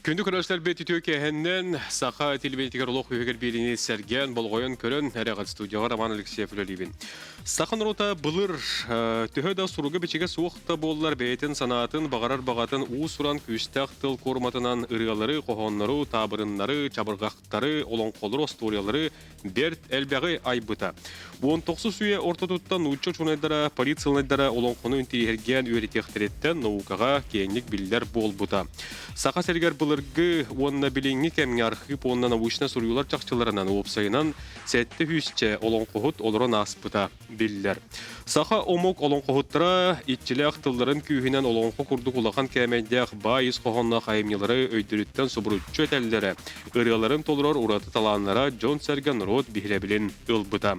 Күндү көрөөччүлэрбит үтүө киэһэннэн саха телевидениетигэр олох үһүгэр биэриини сэргээн, болҕойон көрөн эрэҕит студияҕа Роман Алексеев үлэлиибин. Саха норуота былыр төһө да суруга-бичигэ суох да буоллар бэйэтин санаатын, баҕарар баҕатын уус-уран күүстээх тыл куорматынан ырыалары, хоһооннору, таабырыннары, чабырҕахтары, олоҥхолору, остуоруйалары бэрт элбэҕи айбыта. 19 үйэ ортотуттан нуучча учуонайдара, полициялайдара олоҥхону интириэһиргээн үөрэтиэхтэриттэн наукаҕа киэҥник биллэр буолбута. Саха сиригэр былыргы уонна билиҥҥи кэмҥэ архыып уонна научнай суруйуулар чахчыларынан уопсайынан сэттэ сүүсчэ олоҥхоһут олорон ааспыта биллэр. Саха омук олоҥхоһуттара иччилээх тылларын күүһүнэн олоҥхо курдук улахан кээмэйдээх баай ис хоһоонноох айымньылары өйдөрүттэн субуруччу этэллэрэ, ырыаларын толорор ураты талааннара дьон-сэргэ норуот биһирэбилин ылбыта.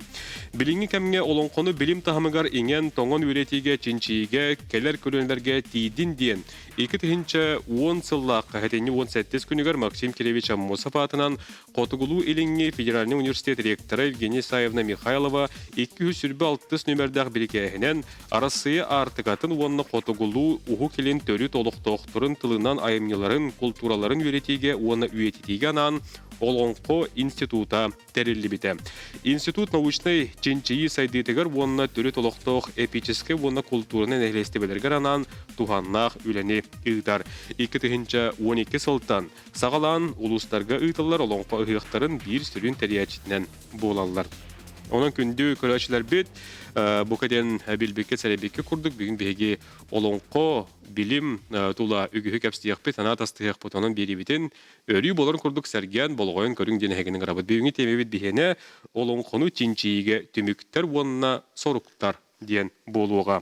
Билиҥҥи кэмҥэ олоҥхону билим таһымыгар иҥэн-тоҥон үөрэтиигэ, чинчийиигэ, кэлэр көлүөнэлэргэ тиийдин диэн 2010 сыллаахха сэтинньи 17 күнүгэр Максим Кириллович Аммосов аатынан Хотугулуу-Илиҥҥи федеральнай университет ректора Евгения Исаевна Михайлова 226 нүөмэрдээх бирикээһинэн Арассыыйа Аартыкатын уонна Хотугулуу Уһук Илин төрүт олохтоохторун тылынан айымньыларын, култуураларын үөрэтиигэ уонна үйэтитиигэ анаан Олоҥхо института тэриллибитэ. Институт научнай чинчийии сайдыытыгар уонна төрүт олохтоох эпическэй уонна култуурунай нэһилиэстибэлэригэр анаан туһааннаах үлэни ыытар. 2012 сылтан саҕалаан улуустарга ыытыллар олоҥхо ыһыахтарын биир сүрүн тэрийээччитинэн буолаллар. Онон күндү көрөөччүлэрбит, бука диэн билбиккэ, сэрэйбиккэ курдук бүгүн биһиги олоҥхо, билим тула үгүһү кэпсиэхпит, санаа тастыһыахпыт, онон биэриибитин өрүү буоларын курдук сэргээн, болҕойон көрүҥ диэн эһигини ыҥырабыт. Бүгүҥҥү тиэмэбит биһиэнэ олоҥхону чинчийиигэ түмүктэр уонна соруктар диэн буолуоҕа.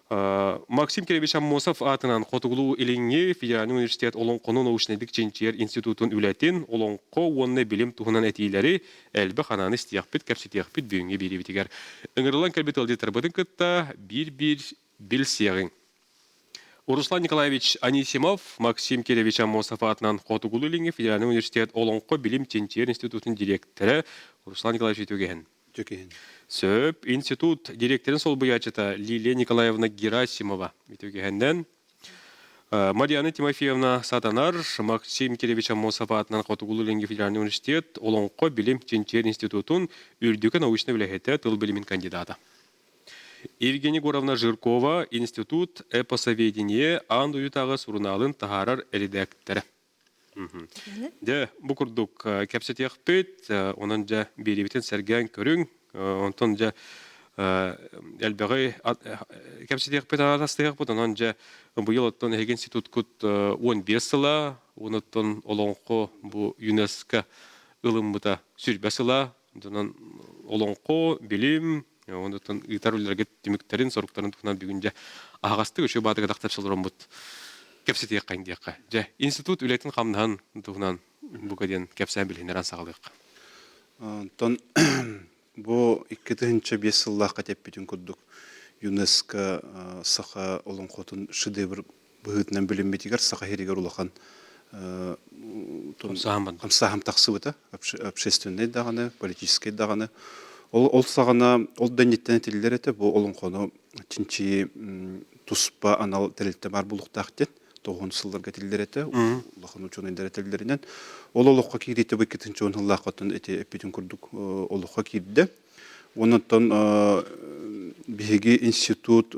Максим Кириллович Аммосов аатынан Хотугулуу-Илиҥҥи федеральнай университет олоҥхону научнайдык чинчийэр институтун үлэтин, олоҥхо уонна билим туһунан этиилэри элбэх анаан истиэхпит, кэпсэтиэхпит бүгүҥҥү биэриибитигэр. Ыҥырыллан кэлбит ыалдьыттарбытын кытта биир-биир билсиэҕиҥ. Руслан Николаевич Анисимов, Максим Кириллович Аммосов аатынан Хотугулуу-Илиҥҥи федеральнай университет олоҥхо билим чинчийэр институтун дириэктэрэ Руслан Николаевич үтүгэһин. Дьүкэһин. Сөп. Институт директорын солбуйааччыта Лилия Николаевна Герасимова үтүгэһинэн Марьяна Тимофеевна Сатанар, Максим Кириллович Аммосов аатынан Хотугулуу-Илиҥҥи федеральнай университет Олоҥхо билим чинчийэр институтун үрдүкү научнай үлэһитэ, тыл билимин кандидата. Евгения Егоровна Жиркова институт эпосоведение аан дойдутааҕы сурунаалын таһаарар эрэдээктэрэ. Дьэ, бу курдук кэпсэтиэхпит, онон дьэ биэриибитин сэргээн көрүҥ, онтон дьэ элбэҕи кэпсэтиэхпит, араастыһыахпыт, онон дьэ быйыл оттон эһиги институткут 15 сыла, онуттан олоҥхо бу ЮНЕСКО ылыммыта 20 сыла, онон олоҥхо, билим, онуттан ыытар үлэлэргит түмүктэрин, соруктарын туһунан бүгүн дьэ аһаҕастык үчүгэй баатыга тахсар олороммут кэпсэтиэххэ диэххэ. Дьэ, институт үлэтин-хамнаһын туһунан бука диэн кэпсээн билиһиннэрэн саҕалыахха. Онтон бу 2005 сыллаахха тэппитин курдук ЮНЕСКО саха олоҥхотун шедевр быһыытынан билиммитигэр Саха сиригэр улахан хамсааһын тахсыбыта общественнай даҕаны, политическай даҕаны. Ол саҕана ол да инниттэн этиллэр этэ бу олоҥхону чинчийии туспа анал тэрилтэ баар буолуохтаах диэн тоҕуһун сылларга этиллэр этэ улахан учуонайдар этэллэринэн ол олоххо киириитэ бу иккитинчи уон сыллааххаттан ити эппитин курдук олоххо киирдэ онон биһиги институт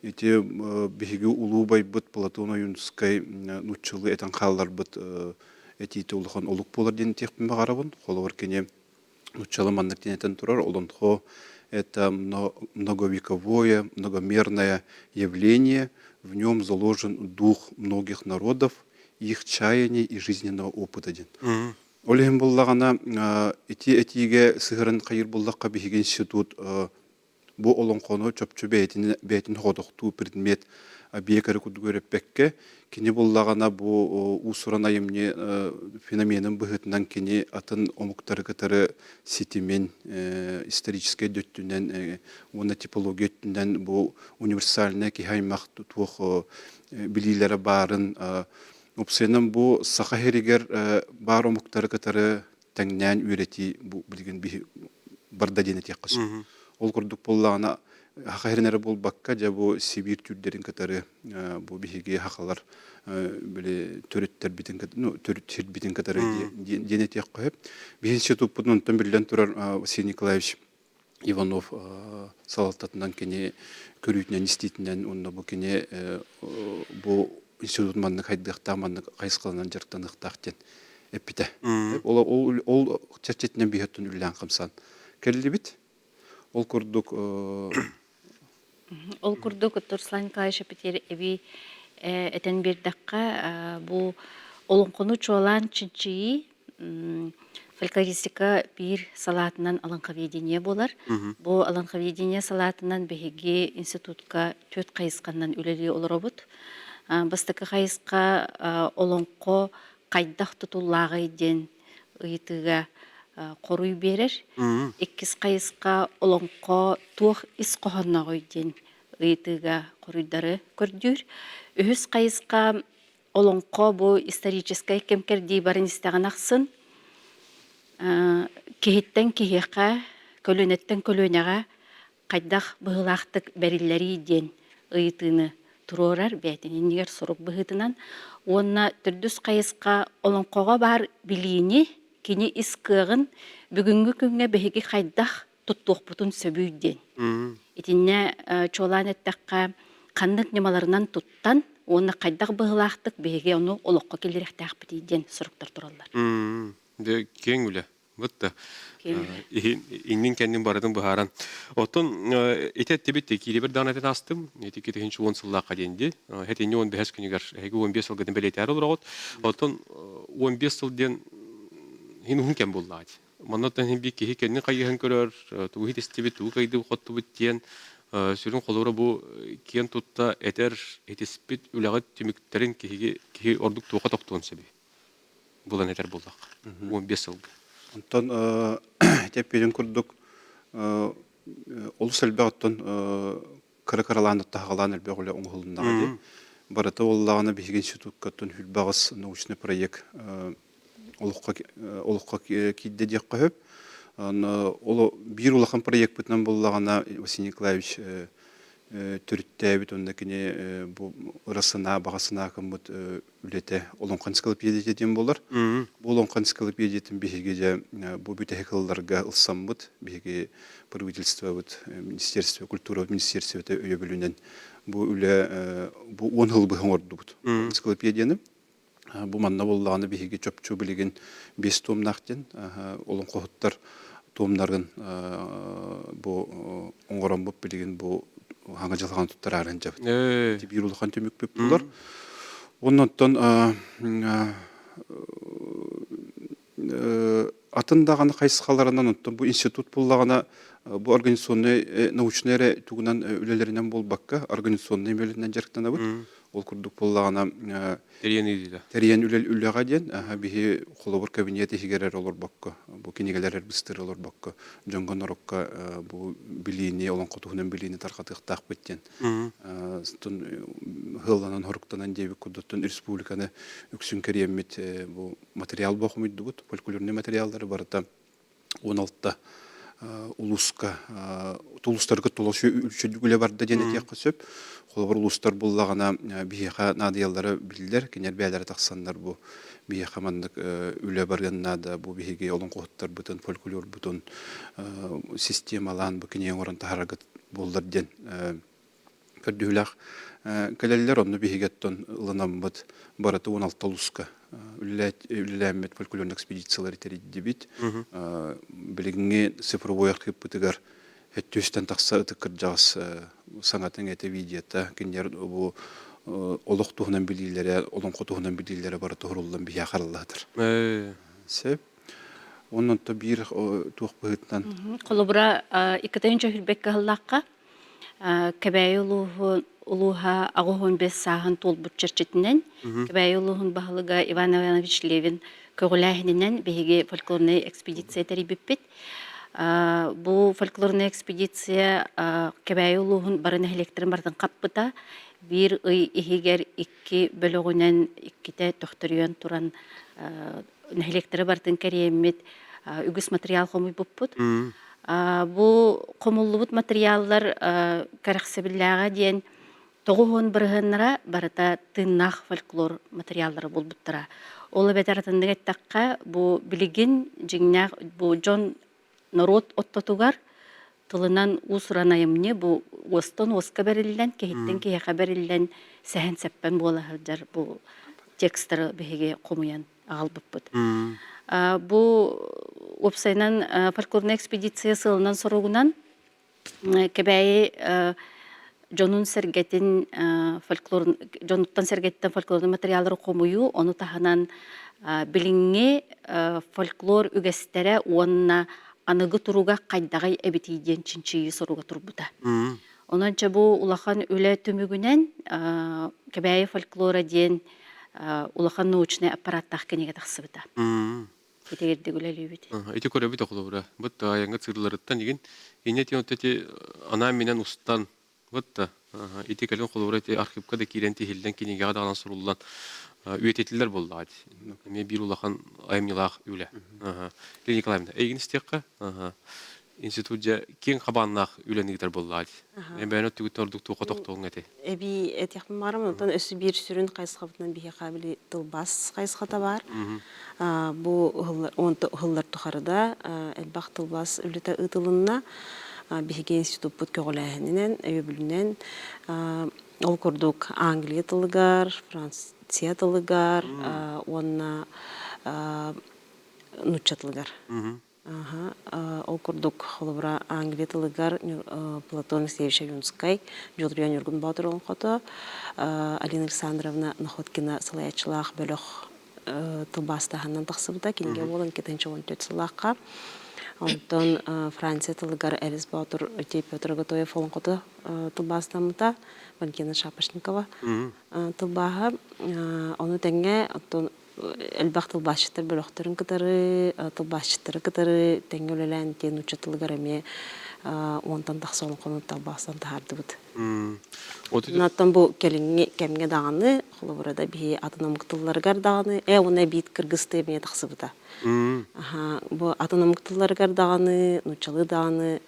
ити биһиги улуу байбыт Платон Ойуунускай нууччалыы этэн хаалларбыт этиитэ улахан олук буолар диэн этиэхпин баҕарабын холобур кини нууччалыы маннык диэн этэн турар олонхо это многовековое многомерное явление в нем заложен дух многих народов их чаяний и жизненного опыта диэн ол иһин буоллаҕына ити этиигэ сыһыаран хайыыр буоллахха биһиги институт бу олоҥхону чопчу бэйэтин бэйэтин соҕотохтуу предмет биэкэри курдук үөрэппэккэ, кини буллаҕына бу уус-уран айымньы феноменын быһыытынан кини атын омуктары кытары ситимин историческай да өттүнэн уонна типология өттүнэн бу универсальнай киһи аймах туох билиилэрэ баарын уопсайынан бу Саха сиригэр баар омуктары кытары тэҥнээн үөрэтии бу билигин биһи барда диэн этиэххэ сөп. Ол курдук буоллаҕына саха сирин эрэ буолбакка, дьэ бу Сибиир түүрдэрин кытары бу биһиги сахалар Били төрүттэрбитин ну төрүт сирбитин кытары диэн этиэххэ сөп. Биһи институппутун онтон биллэн турар Василий Николаевич Иванов салалтатынан кини көрүүтүнэн истиитинэн уонна бу кини бу институт маннык хайдыахтаах маннык хайысхаланан дьарыктаныахтаах диэн эппитэ. Ол ол ол чэрчитинэн биһиэттэн үлэлээн хамсаан кэллибит. Ол курдук Ол курдук Руслан Николаевич эпитиэр эбии этэн биэрдэххэ, бу олоҥхону чуолаан чинчийии фольклористика биир салаатынан олоҥховедение буолар. Бу олоҥховедение салаатынан биһиги институтка түөрт хайысханан үлэлии олоробут. Бастакы хайысха олоҥхо хайдах тутуллааҕый диэн ыйытыыга хоруй биэрэр. Иккис хайысха олоҥхо туох ис хоһооннооҕуй диэн ыйытыыга хоруйдары көрдүүр. Үһүс хайысха олоҥхо бу историческай кэм кэрдии барын истэҕин ахсын киһиттэн киһиэхэ, көлүөнэттэн көлүөнэҕэ хайдах быһыылаахтык бэриллэрий диэн ыйытыыны туруорар бэйэтин иннигэр сурук быһыытынан уонна төрдүс хайысха олоҥхоҕо баар билиини кини ис кыаҕын бүгүҥҥү күҥҥэ биһиги хайдах туттуохпутун сөбүй диэн. Итиннэ чуолаан эттэххэ, ханнык ньымаларынан туттан уонна хайдах быһыылаахтык биһиги ону олоххо киллэриэхтээхпитий диэн суруктар тураллар. Дьэ, киэҥ үлэ. Бытта. Иннин кэннин барытын быһааран. Оттон ити эттибит киирибэр даҕаны этэн астым. Ити 2010 сыллаахха диэн дии. Хэтинни 15 күнүгэр эһиги 15 сылгытын бэлиэтээр олороҕут. Оттон 15 сыл диэн хин уһун кэм буоллаҕа дии. Маннаттан хин биир киһи кэннин хайыһан көрөр, тугу истибит, тугу кыайдыбыт, хоттубут диэн сүрүн холобура бу киэн тутта этэр, этиспит үлэҕит түмүктэрин киһиги киһи ордук туохха тохтуон сөбүй? Булан этэр буоллахха. 15 сылга. Онтон эппитин курдук олус элбэх оттон кыра-кыралаан таһаҕалаан элбэх үлэ оҥоһулуннаҕа дии. Барыта буоллаҕына биһиги институкка хүлбэҕис научный проект олоххо олоххо киирдэ диэххэ сөп. Ол биир улахан проекпытынан буоллаҕына Василий Николаевич төрүттээбит уонна кини бу ыра санаа баҕа санаа гыммыт үлэтэ Олоҥхо энциклопедията диэн буолар. Бу Олоҥхо энциклопедиятын биһиги дьэ бу бүтэһик ылларга ылсаммыт, биһиги правительствобыт, министерство, культура министерствота өйөбүлүнэн бу үлэ бу 10 сыл быһа оҥордубут энциклопедияны. Бу манна буоллаҕына биһиги чопчу билигин биэс туомнаах диэн олоҥхоһуттар туомнарын бу оҥороммут билигин бу хаҥа дьылҕаны туттараарын дьабыт. Биир улахан түмүкпүт булар. Оннуттан атын даҕаны хайысхаларынан оттон бу институт буллаҕына бу организационнай научнай эрэ тугунан үлэлэринэн буолбакка организационнай үлэлэринэн дьарыктанабыт. Ол курдук буоллаҕына тэрийэн ыытыыта. Тэрийэн үлэҕэ диэн биһи холобур кабинет иһигэр эрэ олорбокко, бу кинигэлэр эрэ быстыр олорбокко, дьоҥҥо норуокка бу билиини, олоҥхо туһунан билиини тарҕатыахтаахпыт диэн ыһылланан хоруктанан диэбит курдуктан республиканы үксүн кэриэммит бу материал бохумуйдубут, фольклорнай материаллары барыта 16 улууска улуустарга толосу үлэ барда диэн этиэххэ сөп. Холобур улуустар буллаҕына биһиэхэ наадыйаллара биллэр, кинилэр бэйэлэрэ тахсаннар бу биһиэхэ маннык үлэ барыан наада, бу биһиги олоҥхоһуттарбытын, фольклорбутун системалаан бу кинигэ оҥорон таһаараргыт буоллар диэн көрдүһүүлээх кэлэллэр. Онно биһиги оттон ылынаммыт барыта 16 улууска үлэлээммит фольклорный экспедициялары тэрийдибит. Билиҥҥи цифровой архыыппытыгар өттүстэн тахса ытык кырдьаҕас саҥатын этэ видеота кинилэр бу олох туһунан билиилэрэ, олоҥхо туһунан билиилэрэ бары туһуруллан биһиэхэ хараллаатар. Сөп. Онон то биир туох быһыытынан Холобура, иккитинчи хүрбэккэ ыһыллаахха Кэбээйи улууһун улууһа 85 сааһын туолбут чэрчитинэн Кэбээйи улууһун баһылыга Иван Иванович Левин көҕүлээһининэн биһиги фольклорнай экспедиция тэрийбиппит. Бу фольклорнай экспедиция Кэбээйи улууһун бары нэһилиэктэрин барытын хаппыта. Биир ый иһигэр икки бөлөҕүнэн иккитэ төхтөрүйэн туран нэһилиэктэри барытын кэрийэммит үгүс материал хомуйбуппут. Бу хомуллубут материаллар кэрэхсэбиллээҕэ диэн. 90 бырыһыаннара барыта тыыннаах фольклор материаллара буолбуттара. Ол эбэтэр атыннык эттэххэ, бу билигин дьиҥнээх бу дьон норуот оттотугар тылынан уус-уран айымньы бу уостан уоска бэриллэн, киһиттэн киһиэхэ бэриллэн сэһэн-сэппэн буола сылдьар бу текстары биһиги хомуйан аҕалбыппыт. Бу уопсайынан фольклорная экспедиция сыалынан-соругунан Кэбээйи дьонун-сэргэтин фольклор дьонуттан-сэргэттэн фольклорнай материаллары хомуйуу, ону таһынан билиҥҥи фольклор үгэстэрэ уонна аныгы туруга хайдаҕый эбитий диэн чинчийии соруга турбута. Онон чэ бу улахан үлэ түмүгүнэн Кэбээйи фольклора диэн улахан научнай аппараттаах кинигэ тахсыбыта. Итигирдик үлэлиибит. Ити көрөбүт холобура. Бут айаҥҥа сыылларыттан игин инне ти ити анаан минэн устан вот ити кэлин холобура ити архивка да киирэн тиһиллэн кинигэҕэ даҕанан суруллан үйэтитиллэр буоллаҕа эмиэ биир улахан айымньылаах үлэ. Лена Николаевна, эйигин истиэххэ. Институт дьэ киэҥ хабааннаах үлэни ыытар буоллаҕа дии. Эбээн өттүгүттэн ордук туохха тохтуоҥ этэй? Эбии этиэхпин баҕарабын, онтон өссө биир сүрүн хайысхабытынан биһиэхэ били тылбаас хайысхата баар. Бу ыһыллар тухары да элбэх тылбаас үлэтэ ыытылынна. Биһиги институппут көҕүлээһининэн, өйөбүлүнэн ол курдук Англия тылыгар, Франция тылыгар уонна нуучча тылыгар. Ол курдук, холобура, Англия тылыгар Платон Алексеевич Ойуунскай, Дьулуруйан Ньургун Боотур олоҥхото, Алина Александровна Находкина салайааччылаах бөлөх тылбаастааһынынан тахсыбыта кинигэ буолан 2014 сыллаахха. Онтон Франция тылыгар Элис Боотур Петр Готоев олоҥхото тылбаастаммыта, Валентина Шапошникова тылбааһа. Ону тэҥэ оттон элбэх тылбаасчыттар бөлөхтөрүн кытары, тылбаасчыттары кытары тэҥҥэ үлэлээн диэн нуучча тылыгар эмиэ уонтан тахса олоҥхону талбаастан таһаардыбыт. Онтон бу кэлиҥҥи кэмҥэ даҕаны, холобура да биһи атын омук тылларыгар даҕаны, уонна эбиит кыргызтыы эмиэ тахсыбыта. Бу атын омук тылларыгар даҕаны, нууччалыы даҕаны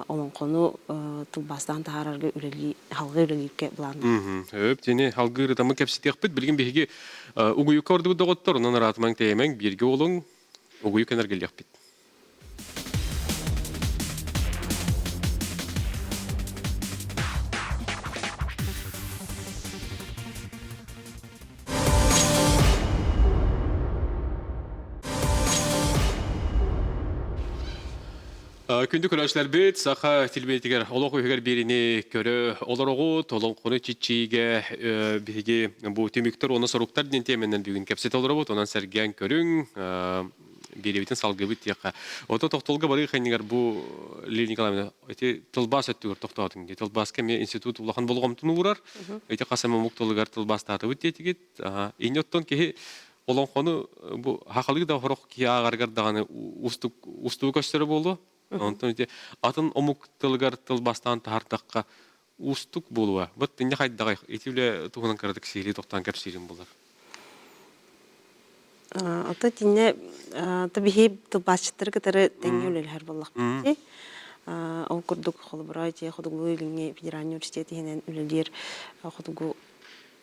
олоҥхону тылбаастаан таһаарарга үлэлии, халгыы үлэлииргэ былааннаах. Өп, тини халгыы ырытаммыт кэпсэтиэхпит. Билигин биһиги угуйукка ордубут доҕоттор, онон ыраатымаҥ тэйэмэҥ, бииргэ олуҥ, угуйук энергелиэхпит. Күндү көрөөччүлэрбит, саха телевидениетигэр олох үһүгэр биэриини көрө олороҕут, олоҥхону чиччиигэ биһиги бу түмүктэр уонна соруктар диэн тиэмэнэн бүгүн кэпсэтэ олоробут. Онон сэргээн көрүҥ, биэриибитин салгыыбыт диэххэ. Ото тохтолго барыы ханньыгар бу Лилия Николаевна ити тылбаас өттүгэр тохтоотуҥ дии. Тылбааска эмиэ институт улахан болҕомтону уурар. Ити хас эмэ омук тылыгар тылбаастаатыбыт диэтигит. Инньэ оттон киһи олоҥхону бу хахалыы да сорох киһи ааҕарыгар даҕаны уустук устугу көстөрө буолуо. Онтон ити атын омук тылыгар тылбаастаан таһардахха уустук буолуо. Вот инньэ хайдаҕый? Ити үлэ туһунан кыратык сиһилии тохтоон кэпсиирим булар. Ото итиннэ биһи тылбаасчыттары кытары тэҥҥэ үлэлэһэр буоллахпыт дии. Ол курдук холобура ити Хотугулуу Илиҥҥи федеральный университет иһинэн үлэлиир Хотугу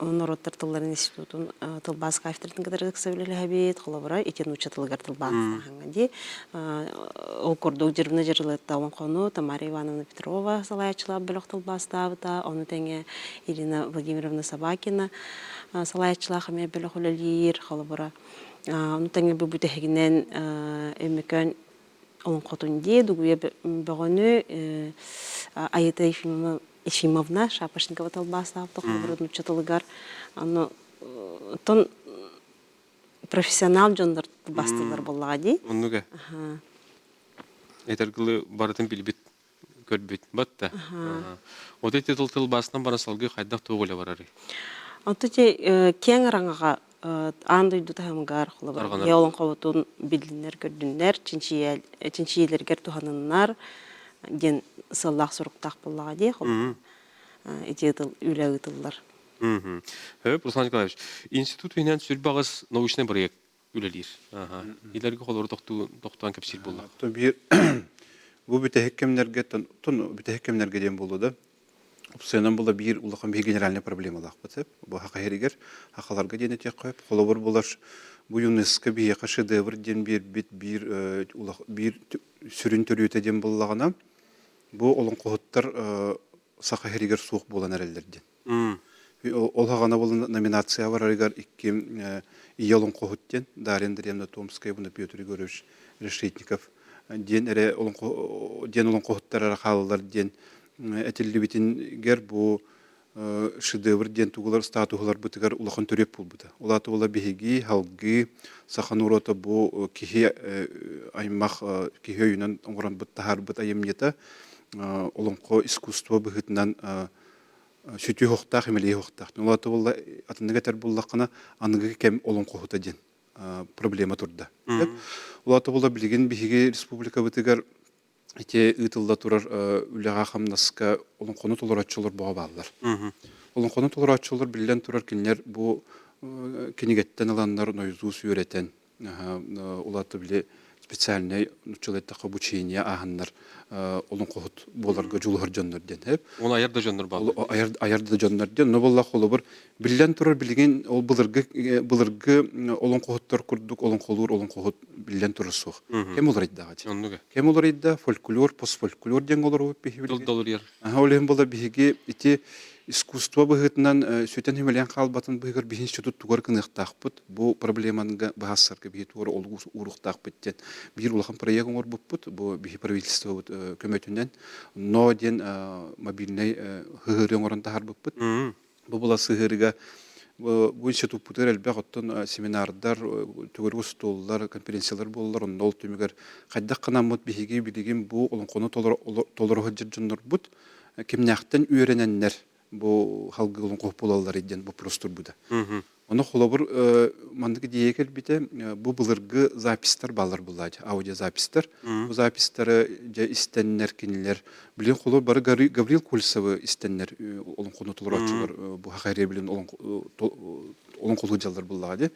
норуоттар тылларын институтун тылбаас кафедратын кытары ыкса үлэлэһэбит. Холобура, ити нуучча тылыгар тылбаастааһыҥҥа дии. Ол курдук Дьырбына Дьырылыатта олоҥхону Тамара Ивановна Петрова салайааччылаах бөлөх тылбаастаабыта. Ону тэҥэ Ирина Владимировна Собакина салайааччылаах эмиэ бөлөх үлэлиир. Холобура, ону тэҥэ бу бүтэһигинэн Өймөкөөн олоҥхотун дии Дугуйа бөҕөнү Айыта Ефимовна Ефимовна Шапошникова тылбаастаабыта холобура нуучча тылыгар ону оттон профессионал дьоннор тылбаастыыллар буоллаҕа дии. Оннук ээ. Этэргылы барытын билбит, көрбүт. Батта. Вот эти тыл тылбаастан баран салгыы хайдах туох үлэ барарый? Онто те киэҥ араҥаҕа аан дойду таһымыгар холобура олоҥхобутун биллиннэр көрдүннэр, чинчийэлэргэр туһаныннар диэн сыаллаах соруктаах буоллаҕа дии холобура ити үлэ ыытыллар. Хөп, Руслан Николаевич, институт иһинэн сүрбаҕыс научнай проект үлэлиир. Илэргэ холору тохтоон кэпсиир буолла. Биир бу бүтэһик кэмнэргэ бүтэһик кэмнэргэ диэн буолуо да. Опсуйанан була биир улахан биһи генеральный проблемалаахпыт бу саха сиригэр сахаларга диэн этиэххэ сөп. Холобур булар бу ЮНЕСКО биһиэхэ шедевр диэн биэрбит биир биир сүрүн төрүөтэ диэн буоллаҕына бу олоҥхоһуттар саха сиригэр суох буолан эрэллэр диэн. Ол хаҕана буолан номинация барарыгар икки ийэ олоҥхоһут диэн Дарья Андреевна Томская уонна Петр Егорович Решетников диэн эрэ олоҥхо диэн олоҥхоһуттар эрэ хаалаллар диэн этиллибитингэр бу шедевр диэн тугулар статуһуларбытыгар улахан төрүөт буолбута. Ол аата буола биһиги салгыы саха норуота бу киһи аймах киһи өйүнэн оҥорон таһаарбыт айымньыта олоҥхо искусство быһыытынан сүтүө уохтаах, имэлиэ уохтаах. Ол аата буолла атыннык этэр буоллаххына аныгы кэм олоҥхоһута диэн проблема турда. Ол аата буолла билигин биһиги республикабытыгар ити ыытылла турар үлэҕэ-хамнаска олоҥхону толорооччулар бөҕө бааллар. Олоҥхону толорооччулар биллэн турар кинилэр бу кинигэттэн ыланнар нойзуус үөрэтэн улаатта били специальнай нуччалыы эттэххэ обучение ааһаннар олоҥхоһут буоларга дьулуһар дьоннор диэн сөп. Ол айар да дьоннор бааллар. Айар, айар да дьоннор диэн. Но буолла холобур биллэн турар билигин ол былыргы былыргы олоҥхоһуттар курдук олоҥхолуур олоҥхоһут биллэн турар суох. Кэм уларыйдаҕа дии. Оннук. Кэм уларыйда, фольклор, постфольклор диэн олоробут биһиги Тыл билигин. долуруйар. Аха, ол иһин буолла биһиги ити искусство быһыытынан сүтэн химэлээн хаалбатын быһыгар биһи институт тугар гыныахтаахпыт. Бу проблеманы быһаарсарга биһи туора олугу ууруохтаахпыт диэн биир улахан проект оҥорбуппут. Бу биһи правительствобыт көмөтүнэн НО диэн мобильнай сыһыарыы оҥорон таһаарбыппыт. Бу була сыһыарыга бу институппутугар элбэх оттон семинардар, төгүрүк остуоллар, конференциялар буолаллар. Онно ол түмүгэр хайдах гынаммыт биһиги билигин бу олоҥхону толоро сылдьар дьоннорбут кимнээхтэн үөрэнэннэр бу халгы олоҥхо буолаллар диэн вопрос турбута. Ону холобур маннык идея кэлбитэ бу былыргы записьтар бааллар буллаачы аудиозаписьтар. Бу записьтары дьэ истэннэр кинилэр билин холобур бары Гаврил Кольцевы истэннэр олоҥхону толорооччулар бу хахайрия билин олоҥхолуу дьаллар буллаҕа дии.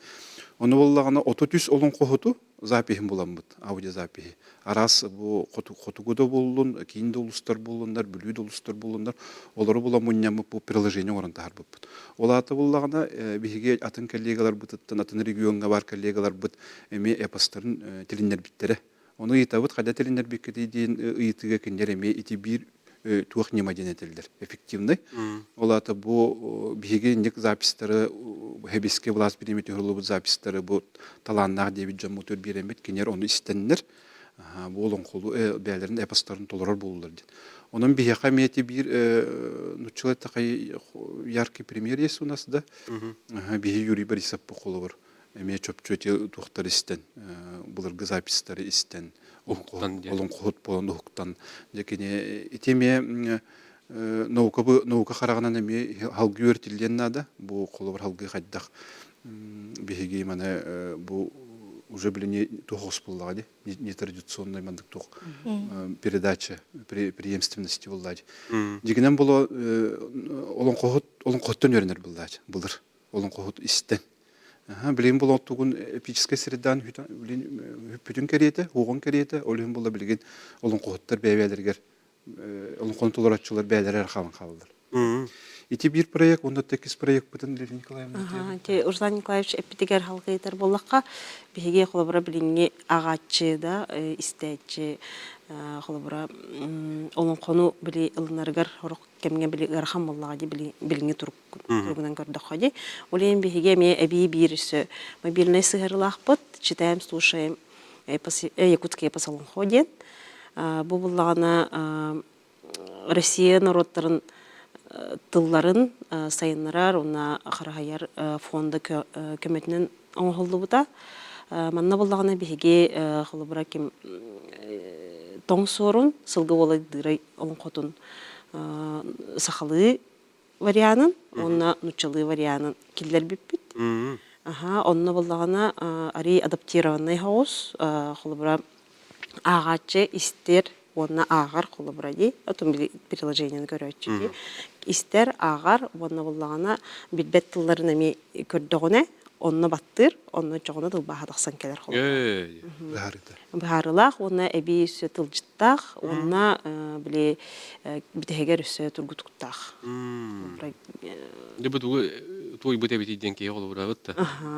Ону буоллаҕына 33 олоҥхоһуту запиһин буламмыт, аудиозапиһи. Араас бу хотугу да буоллун, киин да улуустар буоллуннар, Бүлүү да улуустар буоллуннар, олору була мунньаммыт бу приложение оҥорон таһаарбыппыт. Ол аата буллаҕына, биһиги атын коллегаларбытыттан, атын региоҥҥа баар коллегаларбыт эмиэ эпостарын тилиннэрбиттэрэ. Ону ыйытабыт, хайда тилиннэрбиккитий диэн ыйытыыга кинилэр эмиэ ити биир туох ньыма диэн этэллэр эффективный. Ол аата бу биһиги инник записьтары хэбискэ власть бириэмэ түһэриллибит записьтары бу талааннаах диэбит дьоммутугар биэрэммит кинилэр ону истэннэр бу олоҥхолуу бэйэлэрин эпостарын толорор буоллулар диэн. Онон биһиэхэ эмиэ ити биир нуччалыы такой яркий пример есть у нас да. Биһи Юрий Борисов холобур эмиэ чопчу эти туохтары истэн былыргы записьтары истэн олоҥхоһут буолан уһуктан дьэ кини ити эмиэ наука наука хараҕынан эмиэ халгыы үөрэтиллиэн наада бу холобур халгыы хайдах биһиги маны бу уже билини туох буоллаҕа дии нетрадиционный маннык туох передача преемственности буоллаа дии дьигинэн боло олоҥхоһут олоҥхоттон үөрэнэр буоллаа былыр олоҥхоһут истэн. Билигин бұл оттугун эпическэй средаан бүтүн кэриэтэ, уоҕун кэриэтэ, ол иһин була билигин олоҥхоһуттар бэйэ-бэйэлэригэр олоҥхону толорооччулар бэйэлэрэ эрэ хаалан хаалаллар. Ити биир проект, уонна иккис проекпытын Лилия Николаевна Руслан Николаевич эппитигэр халгыйтар буоллахха, биһиги холобура билиҥҥи аҕааччы да истээччи холобура олоҥхону били ылынарыгар сорох кэмҥэ били ыарахан буоллаҕа дии били билиҥҥи турук туругунан көрдөххө дии. Ол иһин биһиги эмиэ эбии биир өссө мобильнай сыһыарыылаахпыт читаем, слушаем якутский эпос олоҥхо диэн. Бу буллаҕына Россия норуоттарын тылларын сайыннарар уонна хараһайар фонда көмөтүнэн оҥоһуллубута. Манна буллаҕына биһиги холобура ким тоҥ суорун сылгы уола дыырай олоҥхотун сахалыы варианын уонна нуччалыы варианын киллэрбиппит. Аха, онно буллаҕына арий адаптированный соҕус, холобура ааҕааччы истэр уонна ааҕар холобура дии, отон били приложениены көрөөччү дии. Истэр, ааҕар уонна буллаҕына билбэт тылларын эмиэ көрдөҕүнэ, Онно баттыыр, онно чоҕуна тылбааһа тахсан кэлэр холобура. Быһаарыыта. Быһаарыылаах уонна эбии өссө тылдьыттаах уонна били бүтэһигэр өссө тургутуктаах. Дьэ бу тугу туойбут эбитий диэн киһи холобураабыт да.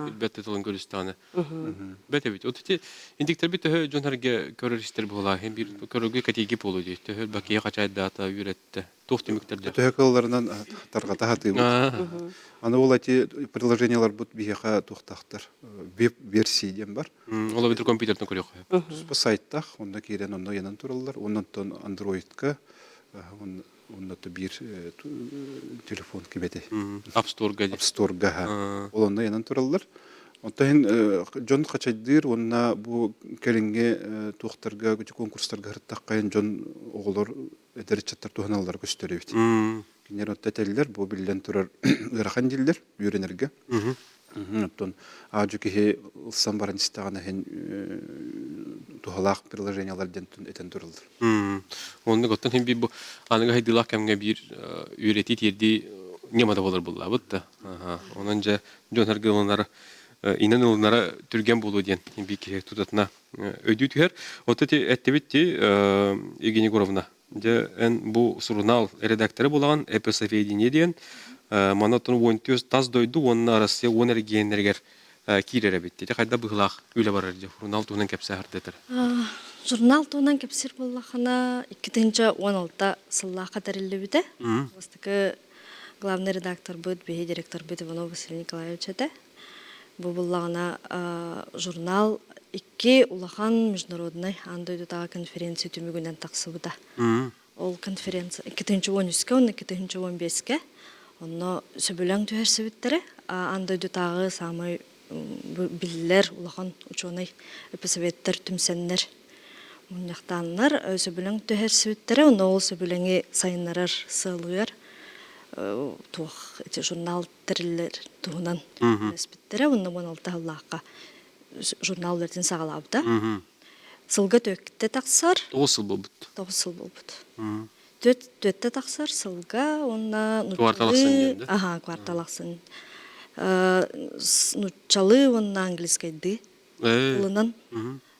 Билбэт да тылын көрүстэҕинэ. Бэт эбит. Вот ити индиктэрбит төһө дьон эргэ көрөр истэр буолаа. Биир көрөргө кэтииги буолуо дии. Төһө бакия хачайдаата, үөрэттэ. Туох түмүктэрдээх? Төһө кыалларынан тарҕата сатыыбыт. Аны ол эти приложенияларбыт биһиэхэ туохтаахтар веб-версия диэн бар. Ол эбэтэр компьютертан көрүөххэ. Туспа сайтах, онно киирэн онно ыйанан тураллар. Оннонтон андроидка онно биир телефон кибэти. App Store-га App Store-га ол онно ыйанан тураллар. Онтон иһин дьон хачайдыыр уонна бу кэлиҥҥи туохтарга конкурстарга сырыттахха дьон оҕолор эдэр ыччаттар туһаналлара көстөр эбит. Кинилэр отто этэллэр, бу биллэн турар ыарахан дииллэр үөрэнэргэ. Оттон аадьу киһи ылсан баран истэҕинэ иһин туһалаах приложениялар диэн этэн тураллар. Оннук оттон иһин биир бу аныгы хайдыылаах кэмҥэ биир үөрэтии тиэрдии ньымата буолар буллаабыт да. Онон дьэ дьон сэргэ ылынара инэн ылынара түргэн буолуо диэн биир киһи тутатына өйдүү түһэр. Оттон ити эттибит ти Евгения Егоровна, дьэ эн бу сурунаал редактора буолаҕын «Эпосоведение» диэн манна оттон уон тас дойду уонна Россия уон эрэгийиэннэригэр киирэр эбит. Ити хайда быһыылаах үлэ барар дьэ журнал туһунан кэпсээ хардытар. Журнал туһунан кэпсиир буоллаххына 2016 сыллаахха тэриллибитэ. Бастакы главный редакторбыт, биһи директорбыт Иванов Василий Николаевич этэ. Бу буллаҕына журнал икки улахан международнай аан дойдутааҕы конференция түмүгүнэн тахсыбыта. Ол конференция 2013-кэ уонна 2015-кэ онно сөбүлэҥ түһэрсибиттэрэ. Аан дойдутааҕы саамай биллэр улахан учуонай эписоветтар түмсэннэр мунньахтааннар сөбүлэҥ түһэрсибиттэрэ. Онно ол сөбүлэҥи сайыннарар сыалыгар туох ити журнал тэриллэр туһунан үлэспиттэрэ уонна 16 сыллаахха журнал үлэтин саҕалаабыта. Сылга түөттэ тахсар. Тоҕус сыл буолбут. Тоҕус сыл буолбут. Түөттэ тахсар сылга уонна Квартал ахсын диэн да? Аха, квартал ахсын. Нуччалыы уонна английскайдыы тылынан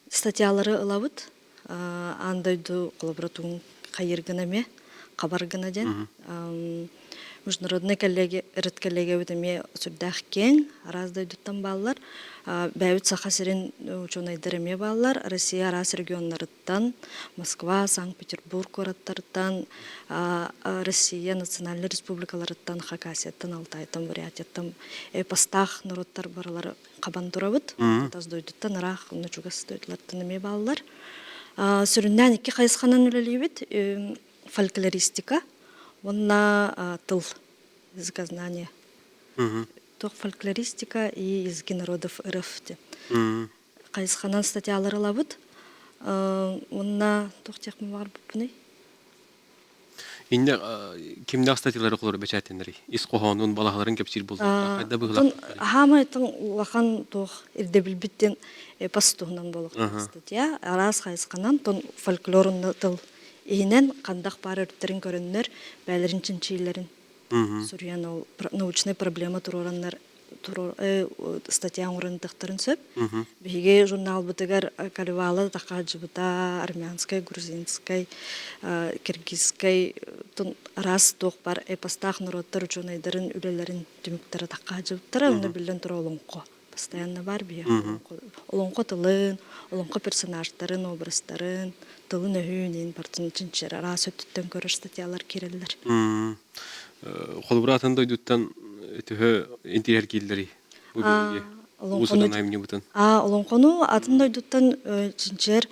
статьялары ылабыт. Аан дойду холобура тугун хайыыр гына эмиэ хабар гына диэн международный коллеги редколлегиябыт эмиэ сүрдээх киэҥ араас дойдуттан бааллар бэйэбит Саха сирин учуонайдар эмиэ бааллар Россия араас регионнарыттан Москва Санкт-Петербург куораттарыттан Россия национальнай республикаларыттан Хакасияттан Алтайтан Бурятияттан эпостаах норуоттар барылары хабан турабыт. Тас дойдуттан ыраах, онно чугас дойдулартан эмиэ бааллар. Сүрүннээн икки хайысханан үлэлиибит. Фольклористика уонна тыл, языкознание. Туох фольклористика и языки народов РФ диэн. Хайысханан статьялары ылабыт. Уонна туох диэхпин баҕарбыппыный? Иннэ кимнээх статьялары холоро бэчээттэнэрий? Ис хоһоонун, балаһаларын кэпсиир буоллахха, хайда быһыылаах? Хаамай тын улахан туох ирдэбилбиттен эпос туһунан буолуохтаах статья. Араас хайысханан тон фольклорун тыл иһинэн хандах баар өрүттэрин көрөннөр, бэйэлэрин чинчиилэрин суруйан ол научнай проблема туруораннар статья оҥорон ыытыахтарын сөп. Биһиги журналбытыгар Калевала Тахаджыбыта, армянскай, грузинскай, киргизскай араас туох бар эпостаах норуоттар учуонайдарын үлэлэрин түмүктэрэ таххаадьыбыттара. Онно биллэн турар олоҥхо постоянно бар биһиэхэ олоҥхо тылын, олоҥхо персонажтарын, образтарын, тылын өһүн, бартын чинчир араас өттүттэн көрөр статьялар киирэллэр. Холобура атын дойдуттан төһө интириэһиргииллэрий бу биһиги уус-уран айымньыбытын? Олоҥхону атын дойдуттан чинчийэр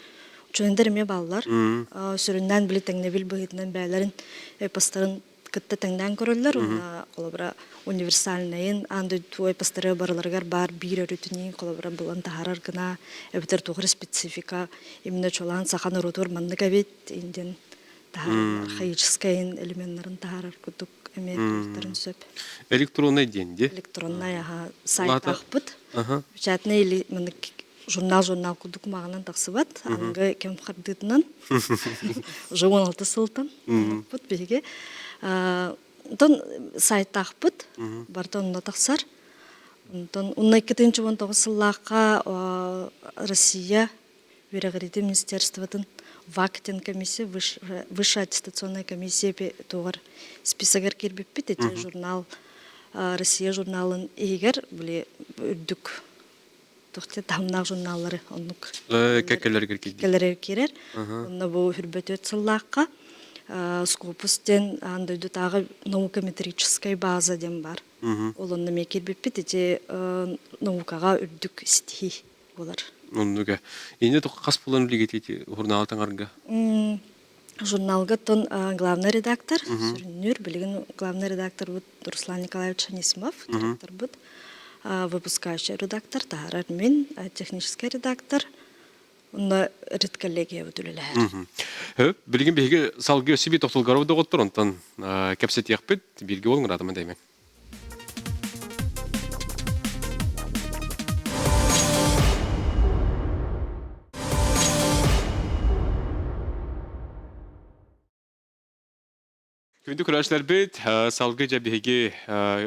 учуонайдар эмиэ бааллар. Сүрүннээн били тэҥнэбил быһыытынан бэйэлэрин эпостарын кытта тэҥнээн көрөллөр уонна холобура универсальнайын аан дойду эпостары барыларыгар баар биир өрүтүнүү холобура булан таһаарар гына эбэтэр туох эрэ специфика именно чуолаан саха норуотугар маннык эбит диэн таһаарар архаическай элеменнарын таһаарар курдук эмиэ туохтарын сөп. Электронный диэн дии? Электронный аха сайтаахпыт. Печатный или маннык журнал-журнал курдук кумааҕынан тахсыбат. Аныгы кэм хардыытынан уже 16 сылтан бут биһиги. Онтон сайтаахпыт барыта онно тахсар. Онтон уонна 2019 сыллаахха Россия үөрэҕириитин министерствотын ВАК диэн комиссия, Высшая аттестационная комиссия туоҕар списогар киирбиппит. Ити журнал Россия журналын иһигэр били үрдүк туох таһымнаах журналлары оннук кэккэлэригэр кэккэлэригэр киирэр. Онно бу хүрбөтүөт сыллаахха Скопус диэн аан дойдутааҕы наукометрическай база диэн бар. Ол онно эмиэ киирбиппит ити наукаҕа үрдүк ситиһии буолар. Оннуга. Инне хас булан билигит ити журнал таҥарга? Журналга тон главный редактор, сүрүннүүр билигин главный редакторбут Руслан Николаевич Анисимов, директорбут, выпускающий редактор, таһаарар мин, технический редактор, онно редколлегиябыт үлэлэһэр. Хөп, билигин биһиги салгыы өссө биир тохтолгоров доҕоттор, онтон кэпсэтиэхпит, бииргэ буолуҥ ыраатама дэймэн. Күндү көрөөччүлэрбит, салгыы дьэ биһиги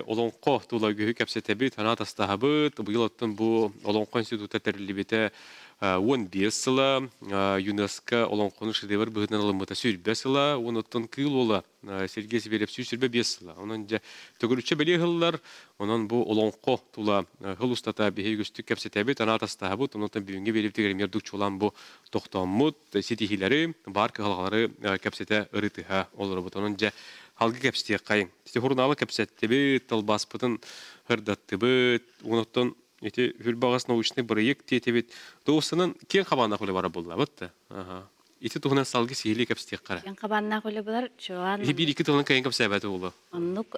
олоҥхо тула үгүһү кэпсэтэбит, санаа тастаһабыт. Быйыл оттон бу Олоҥхо института тэриллибитэ 15 сыла, ЮНЕСКО олоҥхону шедевр быһыытынан ылыммыта 120 сыла, уон оттон Кыыл Уола Сергей Сибирев 125 сыла. Онон дьэ төгүрүччэ бэлиэ ыһыллар. Онон бу олоҥхо тула хыл устата биһиги үгүстүк кэпсэтэбит, санаа тастаһабыт. Онон бүгүҥҥү биэриибитигэр эмиэ ордук чуолаан бу тохтооммут ситиһиилэри, баар кыһалҕалары кэпсэтэ ырытыһа олоробут. Онон дьэ халгы кэпсэтиэххэйиҥ. Ити сурунаалы кэпсэттибит, тылбааспытын ырдаттыбыт. Онон ити Хүрбаҕас научный бырайыак диэтибит. Туосынан киэҥ хабааннаах үлэ бара буоллабыт да. Ити туһунан салгы сиһилии кэпсэтиэххэ. Киэҥ хабааннаах үлэ булар. Чуолаан Ити биир икки тылынан кэйэн кэпсээбэт буолуо. Оннук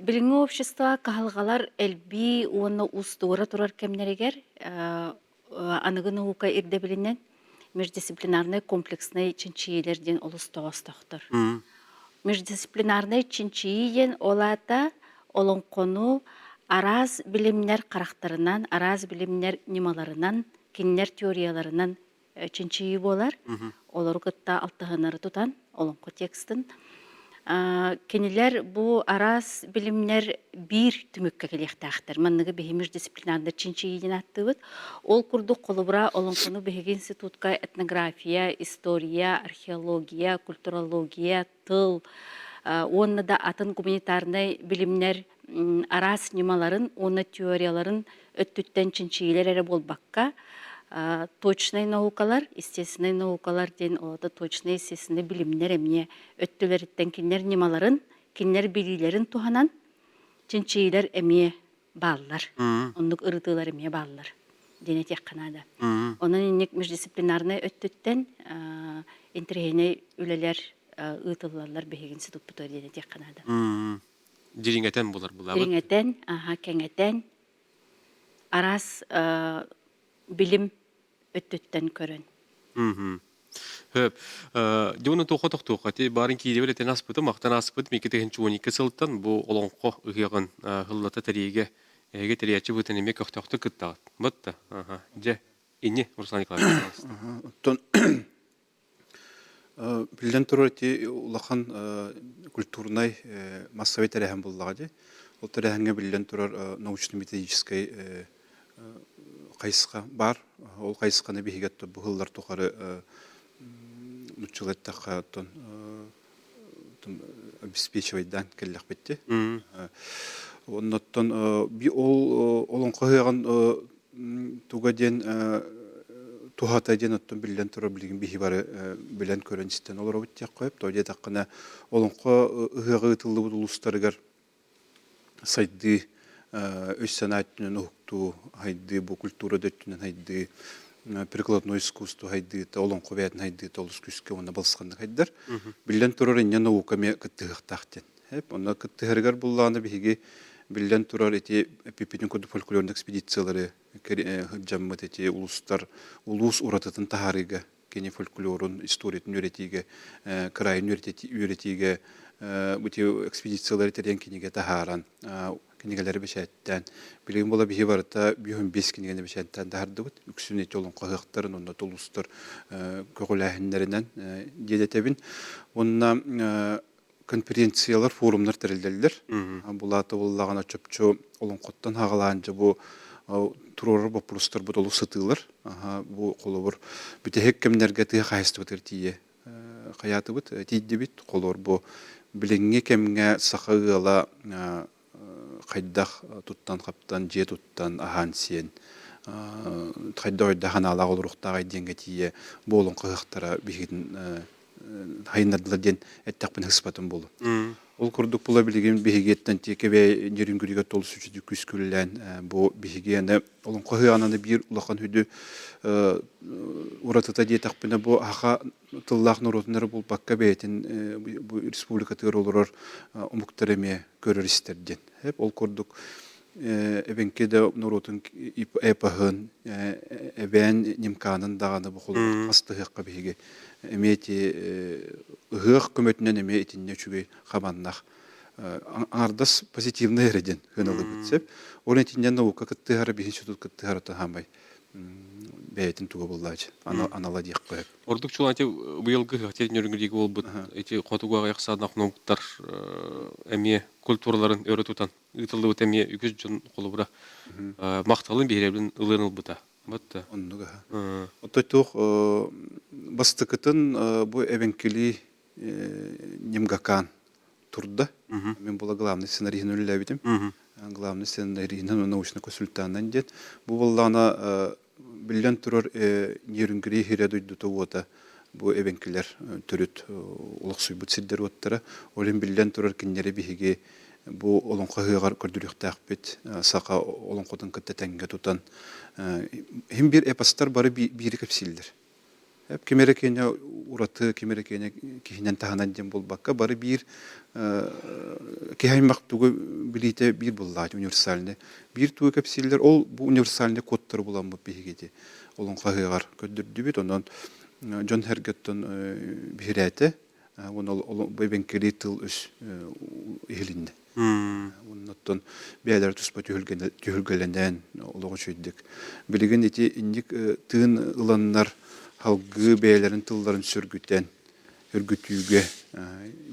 билиҥҥи общество кыһалҕалар элбии уонна уустугура турар кэмнэригэр аныгы наука ирдэбилинэн междисциплинарнай комплекснай чинчийиилэр диэн олус тоҕостоохтор. Междисциплинарнай чинчийии диэн ол аата олоҥхону араас билимнэр харахтарынан, араас билимнэр ньымаларынан, кинилэр теорияларынан чинчийии буолар. Олору кытта алтыһыннары тутан олоҥхо текстын Кинилэр бу араас билимнэр биир түмүккэ кэлиэхтээхтэр. Манныгы биһи междисциплинарнай чинчийии диэн ааттыыбыт. Ол курдук холобура олоҥхону биһиги институтка этнография, история, археология, культурология, тыл уонна да атын гуманитарнай билимнэр араас ньымаларын уонна теорияларын өттүттэн чинчийиилэр эрэ буолбакка, точнай наукалар, естественнай наукалар диэн олото точнай естественнай билимнэр эмиэ өттүлэриттэн кинилэр ньымаларын, кинилэр билиилэрин туһанан чинчийиилэр эмиэ бааллар. Оннук ырытыылар эмиэ бааллар диэн этиэххэ наада. Онон инник междисциплинарнай өттүттэн интэриэһинэй үлэлэр ыытыллаллар биһиги институппутугар диэн этиэххэ наада. Дириҥэтэн булар булабыт. Дириҥэтэн, аха, кэҥэтэн, араас билим өттүттэн көрөн. Хөп. Дьону туохха тохтуохха ти барын киирибэр этэн аспытым, ахтан аспыт мики тыһын сылтан бу олоҥхо ыһыаҕын хыллата тэриигэ эһиги тэрийээччи быытын эмиэ көхтөөхтүк кыттаҕыт. Батта. Аха. Дьэ, инни Руслан Николаевич. Оттон Биллэн турар, ити улахан культурнай массовай тэрээһин буоллаҕа дии. Ол тэрээһиҥҥэ биллэн турар научно-методическай хайысха баар. Ол хайысханы биһиги бу сыллар тухары нуччалыы эттэххэ оттон обеспечивайдаан кэллэхпит дии. Оннуттан ол олоҥхо ыһыаҕын туга диэн туһата диэн оттон биллэн турар билигин биһи бары билэн көрөн истэн олоробут диэххэ сөп. Тоҕо диэтэххинэ олоҥхо ыһыаҕа ыытыллыбыт улуустарыгар сайдыы өй-санаа өттүнэн уһуктуу, сайдыы, бу культура да өттүнэн сайдыы, прикладной искусство сайдыыта, олоҥхо бэйэтин сайдыыта олус күүскэ уонна балысханнык сайдар. Биллэн турар, инньэ наука эмиэ кыттыһыахтаах диэн. Онно кыттыһарыгар буллаҕына биһиги биллэн турар ити эппиппитин курдук фольклорный экспедициялары сылдьаммыт ити улуустар улуус уратытын таһаарыыга кини фольклорун историятын үөрэтиигэ кыраайын үөрэтиигэ бу экспедициялары тэрийэн кинигэ таһааран кинигэлэри бэчээттээн билигин буола биһи барыта 115 кинигэни бэчээттээн таһаардыбыт үксүн ити олоҥхо ыһыахтарын уонна улуустар көҕүлээһиннэринэн диэтэтэбин уонна. Конференциялар, форумнар тэриллэллэр. Булаата буллаҕына чопчу олоҥхоттон хаҕалаан дьэ бу туруорар боппуруостарбыт олус сытыылар. Бу холобур бүтэһик кэмнэргэ тыа хаһаайыстыбатыгар тиийэ хайаатыбыт, тиийдибит. Холобур бу билиҥҥи кэмҥэ саха ыала хайдах туттан-хаптан, дьиэ туттан, аһаан-сиэн, хайдах өйдөөх санаалаах олоруохтааҕый диэҥҥэ тиийэ бу олоҥхо ыһыахтара биһигитин хайыннардылар диэн эттэхпинэ сыспатым буолуо. Ол курдук була билигин биһигиттэн тиэкэбэ Нерюнгригэр толус үчүдүк күскүллээн бу биһиги аны олоҥхо ыһыаҕынан биир улахан хүдү уратыта диэтэхпинэ бу аха тыллаах норуотун эрэ булбакка бэйэтин бу республикатыгар олорор омуктар эмиэ көрөр-истэр диэн. Ол курдук эбэҥки да норуотун эпоһын, эбээн нимканын даҕаны бу холобур хас да биһиги эмиэ ити ыһыах көмөтүнэн эмиэ итиннэ үчүгэй хабаннах аҥардас позитивный эрэ диэн сыаналыыбыт сөп. Ол итиннэ наука кыттыһара биһи институт кыттыһара таһаамай бэйэтин туга буллаачы анала диэххэ сөп. Ордук чулаан ити быйылгы ыһыах нөрүҥүрдиги буолбут ити хотугу аҕыйах саанах норуоттар эмиэ культураларын өрө тутан ыытыллыбыт эмиэ үгүс дьон холобура махталын биһирэбилин ылыан ылбыта. Батта. Оннук аха. Отой туох бастакытын бу эбэҥкилии Нимгакан турда. Мин була главный сценариһын үлэлээбитим. Главный сценариһынан научный консультанан диэн. Бу буоллаҕына биллэн турар Нерюнгри сирэ дойдута уота бу эбэҥкилэр төрүт олохсуйбут сирдэр уоттара. Ол иһин биллэн турар кинилэри биһиги бу олоҥхо ыһыаҕар көрдөрүөхтээхпит саха олоҥхотун кытта тэҥҥэ тутан иһин биир эпостар бары биири кэпсииллэр. Ким эрэ киэнэ ураты, ким эрэ киэнэ киһинэн таһынан диэн буолбакка, бары биир киһи аймах тугу билиитэ биир буллаат универсальный. Биир тугу кэпсииллэр, ол бу универсальный кодтары буламмыт биһиги ити олоҥхо ыһыаҕар көрдөрдүбүт. Онон дьон сэргэттэн биһирээтэ. Уонна эбэҥкилии тыл-өс иһилиннэ. Оннуттан бэйэлэрэ туспа түһүлгэлэнэн олох үчүгэйдик. Билигин ити инник тыын ыланнар салгыы бэйэлэрин тылларын сөргүтэн, өргүтүүгэ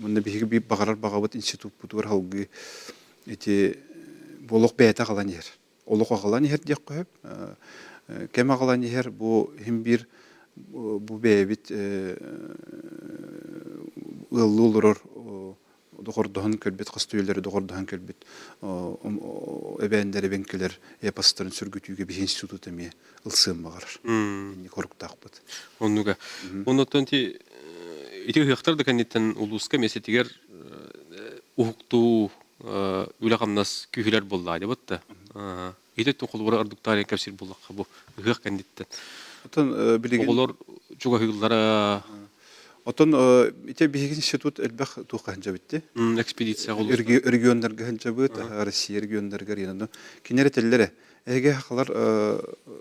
уонна биһиги биир баҕарар баҕабыт институппутугар салгыы ити бу олох бэйэтэ аҕалан иһэр. Олох аҕалан иһэр диэххэ сөп. Кэм аҕалан иһэр бу иһин биир бу бэйэбит ыаллыы олорор доҕордоһон кэлбит хас үйэлэри доҕордоһон кэлбит эбээннэр эбэҥкилэр эпостарын сөргүтүүгэ биһи институт эмиэ ылсыан баҕарар. Инник хоруктаахпыт. Оннуга. Оннуттан ити ити ыһыахтар да кэнниттэн улууска миэстэтигэр уһуктуу үлэ-хамнас күүһүрэр буоллаа дебут да. Ити холобура ордуктаар кэпсиир буоллахха бу ыһыах кэнниттэн. Оттон билигин оҕолор чугаһыыллара Оттон ити биһиги институт элбэх туохха сылдьабыт Экспедиция регионнарга сылдьабыт, Россия регионнарыгар иэнэ. Кинилэр этэллэрэ, эһиги сахалар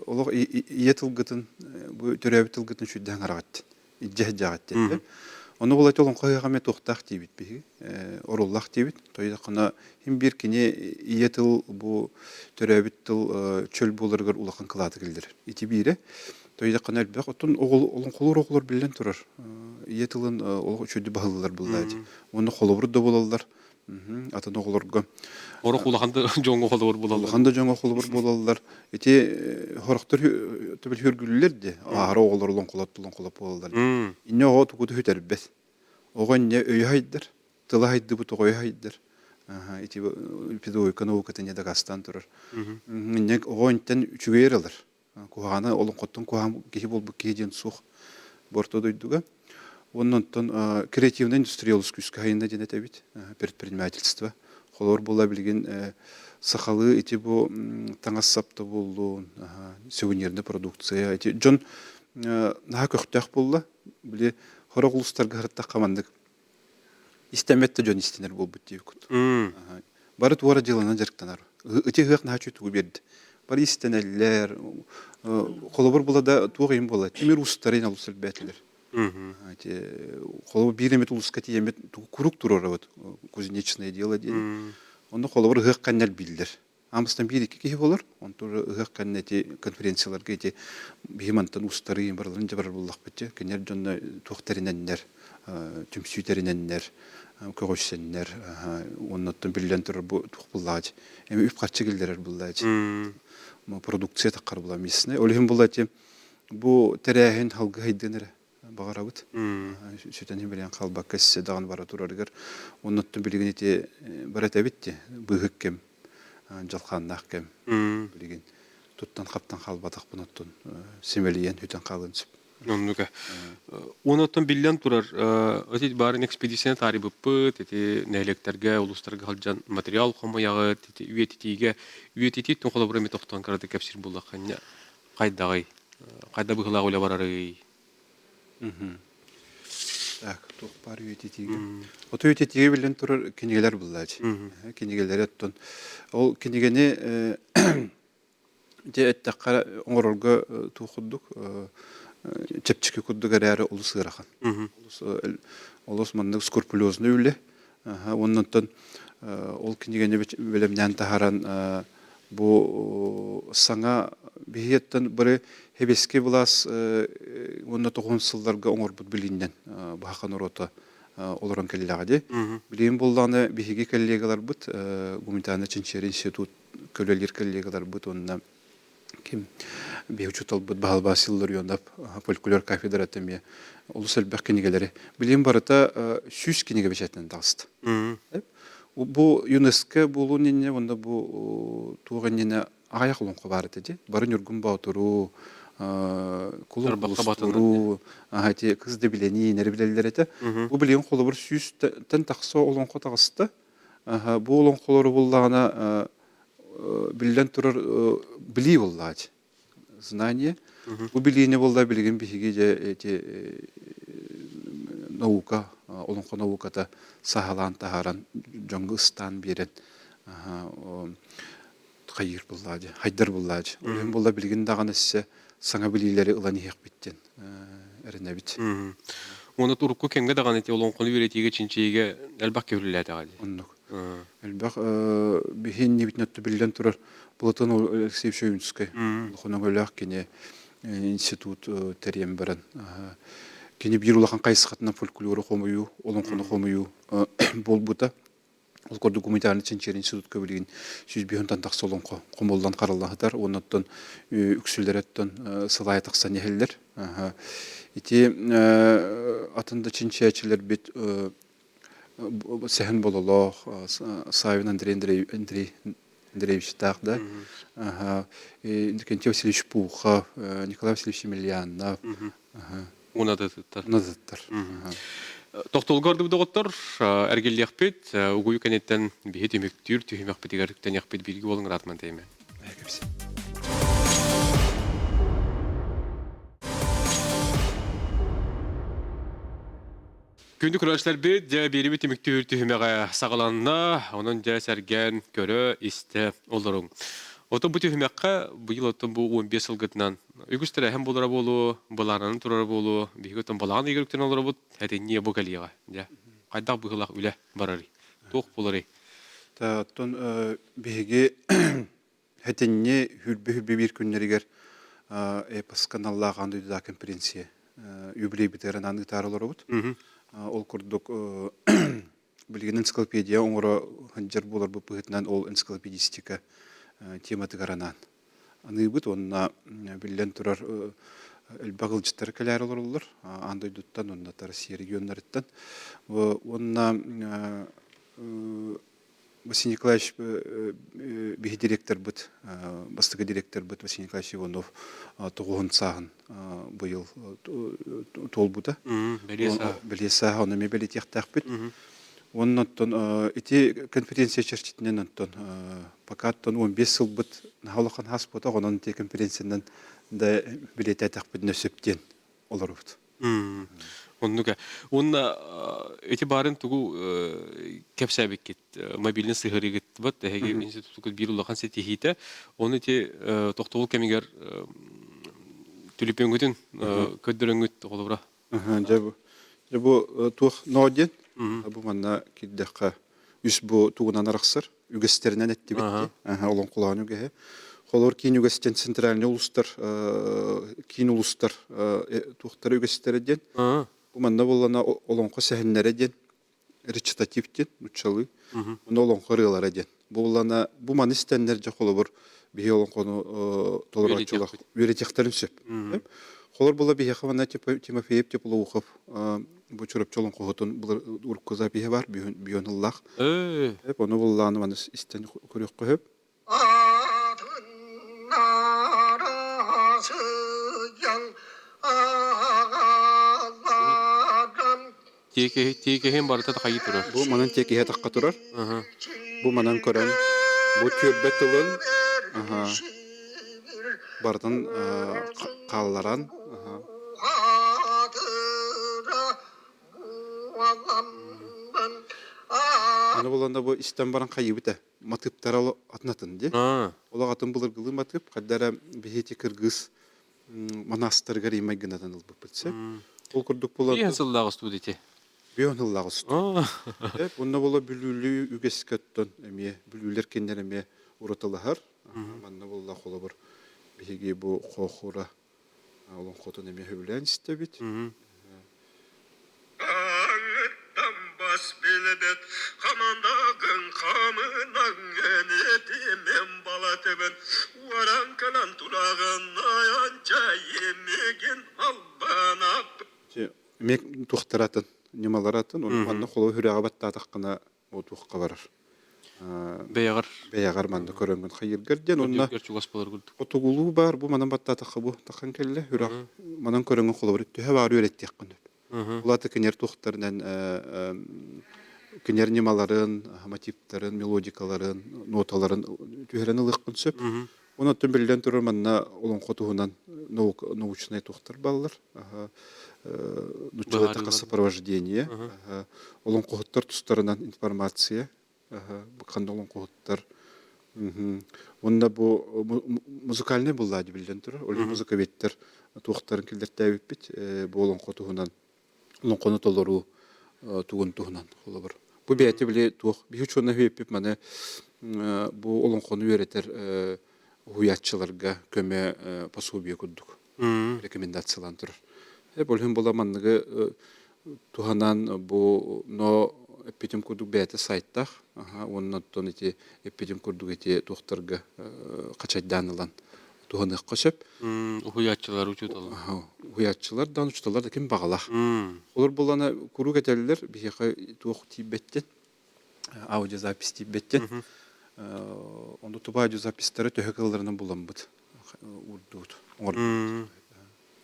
олох ийэ тылгытын, бу төрөөбүт тылгытын сүрдээх араҕаттын, илдьэ сылдьаҕыт Ону ол олоҥхо ыһыаҕа эмиэ туохтаах диибит биһиги, оруоллаах диибит. Тойдоххуна син биир кини ийэ тыл бу төрөөбүт тыл чөл буоларыгар улахан кылааты киллэрэр. Ити биирэ. Тойдоххуна элбэх. Оттон олоҥхолуур оҕолор биллэн турар. Ийэ тылын олох үчүгэйдик баһылыыллар буоллаа дии. Уонна холобур да буолаллар. Атын оҕолорго. Орох улахан да дьоҥҥо холобур буолаллар. Улахан да дьоҥҥо холобур буолаллар. Ити хорохтор түбэл хүргүллэр де. Аара оҕолор олоҥхолот олоҥхолоп буолаллар. Инне оҕо тугу сүтэрбэт. Оҕо инне өйө хайдар. Тыла хайдыбыт оҕо өйө хайдар. Ити педагогика науката не дакаастаан турар. Инне оҕо интен үчүгэй ылар. Куһаҕаны олоҥхоттон куһаҕан киһи буолбут киһи диэн суох бу орто дойдуга. Уонна онтон креативная индустрия олус күүскэ хайынна диэн этэбит. Предпринимательство. Холобур буола билигин сахалыы ити бу таҥас-сап да буоллун, сувенирная продукция. Ити дьон наһаа көхтөөх буолла. Били сорох улуустарга сырыттахха маннык истэммэт да дьон истэнэр буолбут диэбиккит. Бары туора дьыаланан дьарыктанар. Ити ыһыах наһаа үчүгэй тугу биэрдэ. Бары истэнэллэр. Холобур була да туох иһин буола. Тимир уустарын олус элбээтилэр. Холобур биир эмит улууска тиийэммит курук туруорабыт кузнечное дело диэн. Онно холобур ыһыах кэннэр биллэр. Аамыстан биир-икки киһи буолар. Онтон ыһыах кэннэ ити конференцияларга ити биһи мантан устарыы барыларын дьэ барар буоллахпыт дьэ. Кинилэр дьонно туох тэринэннэр, түмсүү тэринэннэр, Көҕүссэннэр уоннаттан биллэн турар бу туох буллаач эми үп харчы киллэрэр буллаач продукция таххар була местный ол иһин буллаачы бу тэрээһин халгы хайдын эрэ баҕарабыт сүтэн билэн халбакка сisse даҕан бара турарыгар оннуттан билигин ити бар этэбит ти быыһык кэм дьалхааннаах кэм билигин туттан хаптан хаалбатахпын оттон симэлийэн сүтэн хаалын сөп. Оннука. Онуттан биллэн турар, ити баарын экспедицияны таарыйбыппыт, ити нэһилиэктэргэ, улуустарга сылдьан материал хомуйаҕыт, ити үйэтитиигэ, үйэтитии холобура эми тохтоон кыратык кэпсиир буоллахха, хайдаҕый? Хайда быһыылаах үлэ барарый? Так, туох баар үйэтитиигэ? Оту үйэтитиигэ биллэн турар кинигэлэр буллаачы. Кинигэлэри оттон ол кинигэни Дьэ эттэххэ оҥорорго туох курдук чэпчэки курдук эрээри олус ыарахан. Олус маннык скрупулезный үлэ. Уонна ол кинигэни бэлэмнээн таһааран бу саҥа биһиэттэн бары Хэбэски былаас уонна тоҕуһун сылларга оҥорбут билииннэн баһаха норуота олорон кэллэҕэ дии. Билигин буоллаҕына биһиги коллегаларбыт гуманитарнай чинчийэр институт көлөлүүр коллегаларбыт уонна ким биһи учууталбыт Баһылбаас Илларионов фольклор кафедрата эмиэ олус элбэх кинигэлэри билигин барыта 100 кинигэ бэчээтинэн таҕыста. Бу ЮНЕСКО буолуон иннинэ уонна бу туох иннинэ аҕыйах олоҥхо баар этэ дии. Бары Ньургун Боотуру, Кулун Кулустуру, ити кыз да билэнии нэрэ билэллэр этэ. Бу билигин холобур 100-тэн тахса олоҥхо таҕыста. Бу олоҥхолору буллаҕына биллэн турар билии буллаач знание. Бу билиини булла билигин биһиги дьэ эти наука олоҥхо науката саһалаан таһааран дьоҥҥо ыстаан биэрэн хайыыр буллаадьы хайдар буллаадьы. Ол иһин булла билигин даҕаны өссө саҥа билиилэри ылан иһиэхпит диэн эрэнэбит. Уонна урукку кэмҥэ даҕаны ити олоҥхону үөрэтиигэ, чинчийиигэ элбэх киһи үлэлээтэҕэ дии. Оннук. Элбэх биһи иннибитин өттө биллэн турар Платон Алексеевич Ойунскай улахан өҥөлөөх кини институт тэрийэн баран кини биир улахан хайысхатынан фольклору хомуйуу, олоҥхону хомуйуу буолбута. Ол курдук гуманитарнай чинчийэр институтка билигин 105 тахса олоҥхо хомуллан хараллаһытар уонна оттон үксүлэрэ оттон сылаайа тахсан иһэллэр. Ити атын да чинчийээччилэрбит Сэһэн Бололоох, Савин Андрей Андрей Андреевичтаах да, Иннокентий Васильевич Пухов, Николай Васильевич Емельянов, Унадытыттар. Унадытыттар. Тохтолго ордубут доҕоттор, эргиллиэхпит, угуйу кэнниттэн биһи түмүктүүр түһүмэхпитигэр үктэниэхпит бииргэ буолуҥ ыраатыман тэйимэ. Күндү көрөөччүлэрбит, дьэ биэрибит түмүктүүр түһүмэҕэ саҕаланна. Онон дьэ сэргээн көрө, истэ олоруҥ. Отон бу түһүмэххэ быйыл оттон бу 15 сылгытынан үгүс тэрээһин буолара буолуо, былааннанан турара буолуо. Биһиги оттон балаҕан ыйыгар үктэнэн олоробут, этинньиэ бу кэлиэҕэ. Дьэ, хайдах быһыылаах үлэ барарый? Туох буоларый? Оттон биһиги Этинни хүрбү-хүрбү биир күннэригэр эпоска аналлаах аан дойдутааҕы конференция юбилейбитигэр анаан ыытаары олоробут. Ол курдук билигин энциклопедия оҥоро сылдьар буоларбыт быһыытынан ол энциклопедистика тематыгар анаан аныыбыт уонна биллэн турар элбэх ыалдьыттар кэлээри олороллор аан дойдуттан уонна Россия регионнарыттан уонна Василий Николаевич биһи директорбыт, бастакы директорбыт Василий Николаевич Иванов тоҕуһун сааһын быйыл туолбута. Бэлиэ сааһа, ону эмиэ бэлиэтиэхтээхпит. Уонна оттон ити конференция чэрчитинэн оттон пока оттон 15 сылбыт наһаа улахан ааспатах, онон ити конференциянан да бэлиэтээтэхпитинэ сөп диэн олоробут. Оннук. Уонна ити баарын тугу кэпсээбиккит мобильный сыһыарыыгыт бат эһиги институтукут биир улахан ситиһиитэ. Ону ити тохтобул кэмигэр түлүпүөҥҥүтүн көрдөрөҥҥүт холобура. Дьэ бу дьэ бу туох ноо диэн бу манна киирдэххэ үс бу тугунан арахсар үгэстэринэн эттибит дии. Олоҥхолоон үгэһэ. Холор киин үгэстэн центральный улустар киин улустар туохтара үгэстэрэ диэн. Бу манна буоллана олоҥхо сэһэннэрэ диэн. Речитатив диэн нууччалыы. Ону олоҥхо ырыалара диэн. Бу буллана бу маны истэннэр дьэ холобур биһи олоҥхону толорооччулар үөрэтиэхтэрин сөп. Холор була биһиэхэ манна Тимофеев Теплоухов бу Чурапчы олоҥхоһутун урукку запиһа бар бүйөн ыллаах. Ону буллааны маны истэн көрүөххэ сөп. Тиэкиһин барыта хайыы турар. Бу манан тиэкиһэ тахха турар. Бу манан көрөн, бу түөлбэ тылын барытын хаалларан Аны буланда бу истэн баран хайыбыт ээ. Матыыптара атын-атын дии. Олох атын былыргылыы матыып, хайда эрэ биһиэти кыргыз монастырыгар имай гынатын ылбыппыт сөп. Ол курдук буолан Биэһэн сыллаах устуу ити. Биэһэн сыллаах устуу. Онно буола бүлүүлүү үгэскэ оттон эмиэ бүлүүлэр кинилэр эмиэ уратылаһар. Манна буолла холобур биһиги бу хоохура олоҥхотун эмиэ сөбүлээн истэбит. Аңыттан бас билбэт хамандагын хамынан этимин балатыбын уаран кэлэн тураҕын айанча емегин албанап Эмиэ туохтар атын, ньымалар атын, манна холобур сүрэҕэ баттаатаххына туохха барар. Бэйэҕэр бэйэҕэр манна көрөҥҥүн хайыыргар диэн уонна чугас буолар курдук. Хотугулуу баар бу манан баттаатахха бу тахан кэллэ үрэх манан көрөҥҥүн холобур төһө баар үөрэттиэххин сөп. Улаата кинер туохтарынан кинер ньымаларын, мотивтарын, мелодикаларын, ноталарын түһэрэн ылыаххын сөп. Онон биллэн турар манна олоҥхо туһунан научнай туохтар баллар. Нуччалыы сопровождение, олоҥхоһуттар тустарынан информация, ханна олоҥхоһуттар. Уонна бу музыкальнай буллаады биллэн турар. Ол музыковедтэр туохтарын киллэртээбиппит бу олоҥхо туһунан олоҥхону толоруу тугун туһунан холобур. Бу бэйэтэ били туох биһи учуонай үөппүт маны бу олоҥхону үөрэтэр уһуйааччыларга көмө пособие курдук рекомендациялаан турар. Ол иһин була манныгы туһанан бу но эппитим курдук бэйэтэ сайттаах уонна оттон ити эппитим курдук ити туохтарга хачайдаан ылан туһаныахха сөп. Уһуйааччылар, учууталлар. Уһуйааччылар да, учууталлар да ким баҕалаах. Олор буллана куруук этэллэр, биһиэхэ туох тиийбэттин, аудиозапись тиийбэттин. Онно туба аудиозаписьтары төһө кылларынан буламмыт уурдуут, оҥордубут.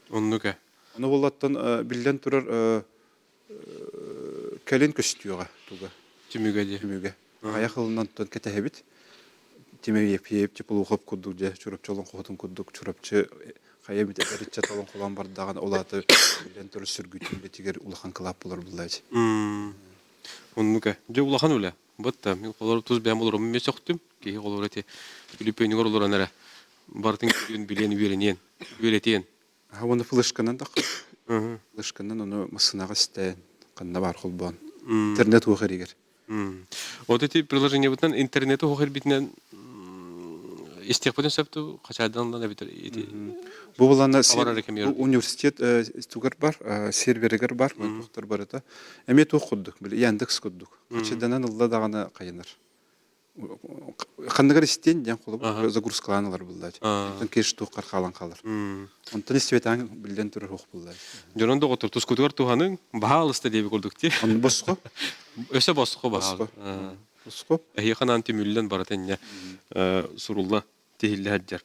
Оннук ээ. Ону буллаттан биллэн турар кэлин көстүөҕэ туга. Түмүгэ дии. Түмүгэ. Аҕыйах ылынан кэтэһэбит. Тимофеев Теплоухов курдук дьэ Чурапчы олоҥхоһутун курдук Чурапчы хайа эмит эриччэ олоҥхолоон бардаҕын ол аата биллэн турар сүргүтүн үлэтигэр улахан кылаап булар буллаачы. Оннук ээ. Дьэ улахан үлэ. Бытта мин холор тус бэйэм олорум эмиэ сөхтүм. Киһи холор эти Филиппинигэр олорон эрэ барытын көрүөн, билиэн, үөрэниэн, үөрэтиэн. Уонна флешканан да флешканан ону массыынаҕа истээн ханна баар холбоон интернет уох эригэр. Вот эти приложениебытынан интернети уох эрбитинэн истиэхпитин сөп дуу хачайдан эбитер ити Бу булана университет тугар бар, серверигэр бар, туохтар барыта. Эмиэ туох курдук, били Яндекс курдук. Хачайданан ылла даҕаны хайынар. Ханныгар истиэн диэн холобур загрузкалаан ылар буллаачы. Онтон кеш туоххар хаалан хаалар. Онтон истибэтаҥ биллэн турар хуох буллаачы. Дьонон доҕоттор тускутугар туһаныҥ, баһаалыста диэби курдук ти. Онну босхо. Өсө босхо баһаал. Босхо. Эһиэхэ анаан түмүллэн барыта инньэ сурулла тиһиллэ сылдьар.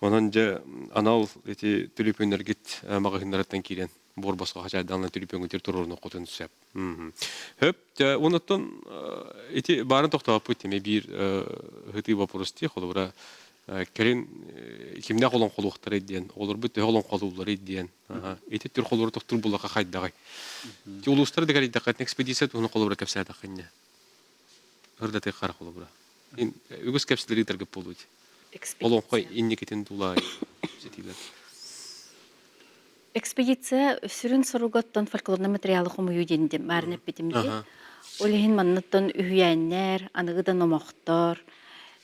Онон дьэ анал ити түлүпүөннэргит маҕаһыыннарыттан киирэн буор босхо хачайдаанна түлүпүөҥҥүтүгэр туруорунуоххутун сөп. Хөп, онуттан ити баарын тохтооппут тиме биир ыһытыы вопрос дии, холобура кэлин кимнээх олоҥхолуохтарай диэн, оҕолорбут төһө олоҥхолуулларый диэн, ити түр холобура тохтуур буллаха хайдаҕай? Ти улуустары да кэрийдэххэ экспедиция туһунан холобура кэпсээтэххинэ ырдатыы хара холобура. Үгүс кэпсэлэри ыытаргыт буолуо дии. Олоҥхо инникитин тулаайы ситиилэр. Экспедиция сүрүн соругуттан фольклорнай материалы хомуйуу диэн баарын эппитим дии. Ол иһин манныттан үһүйээннэр, аныгы да номохтор,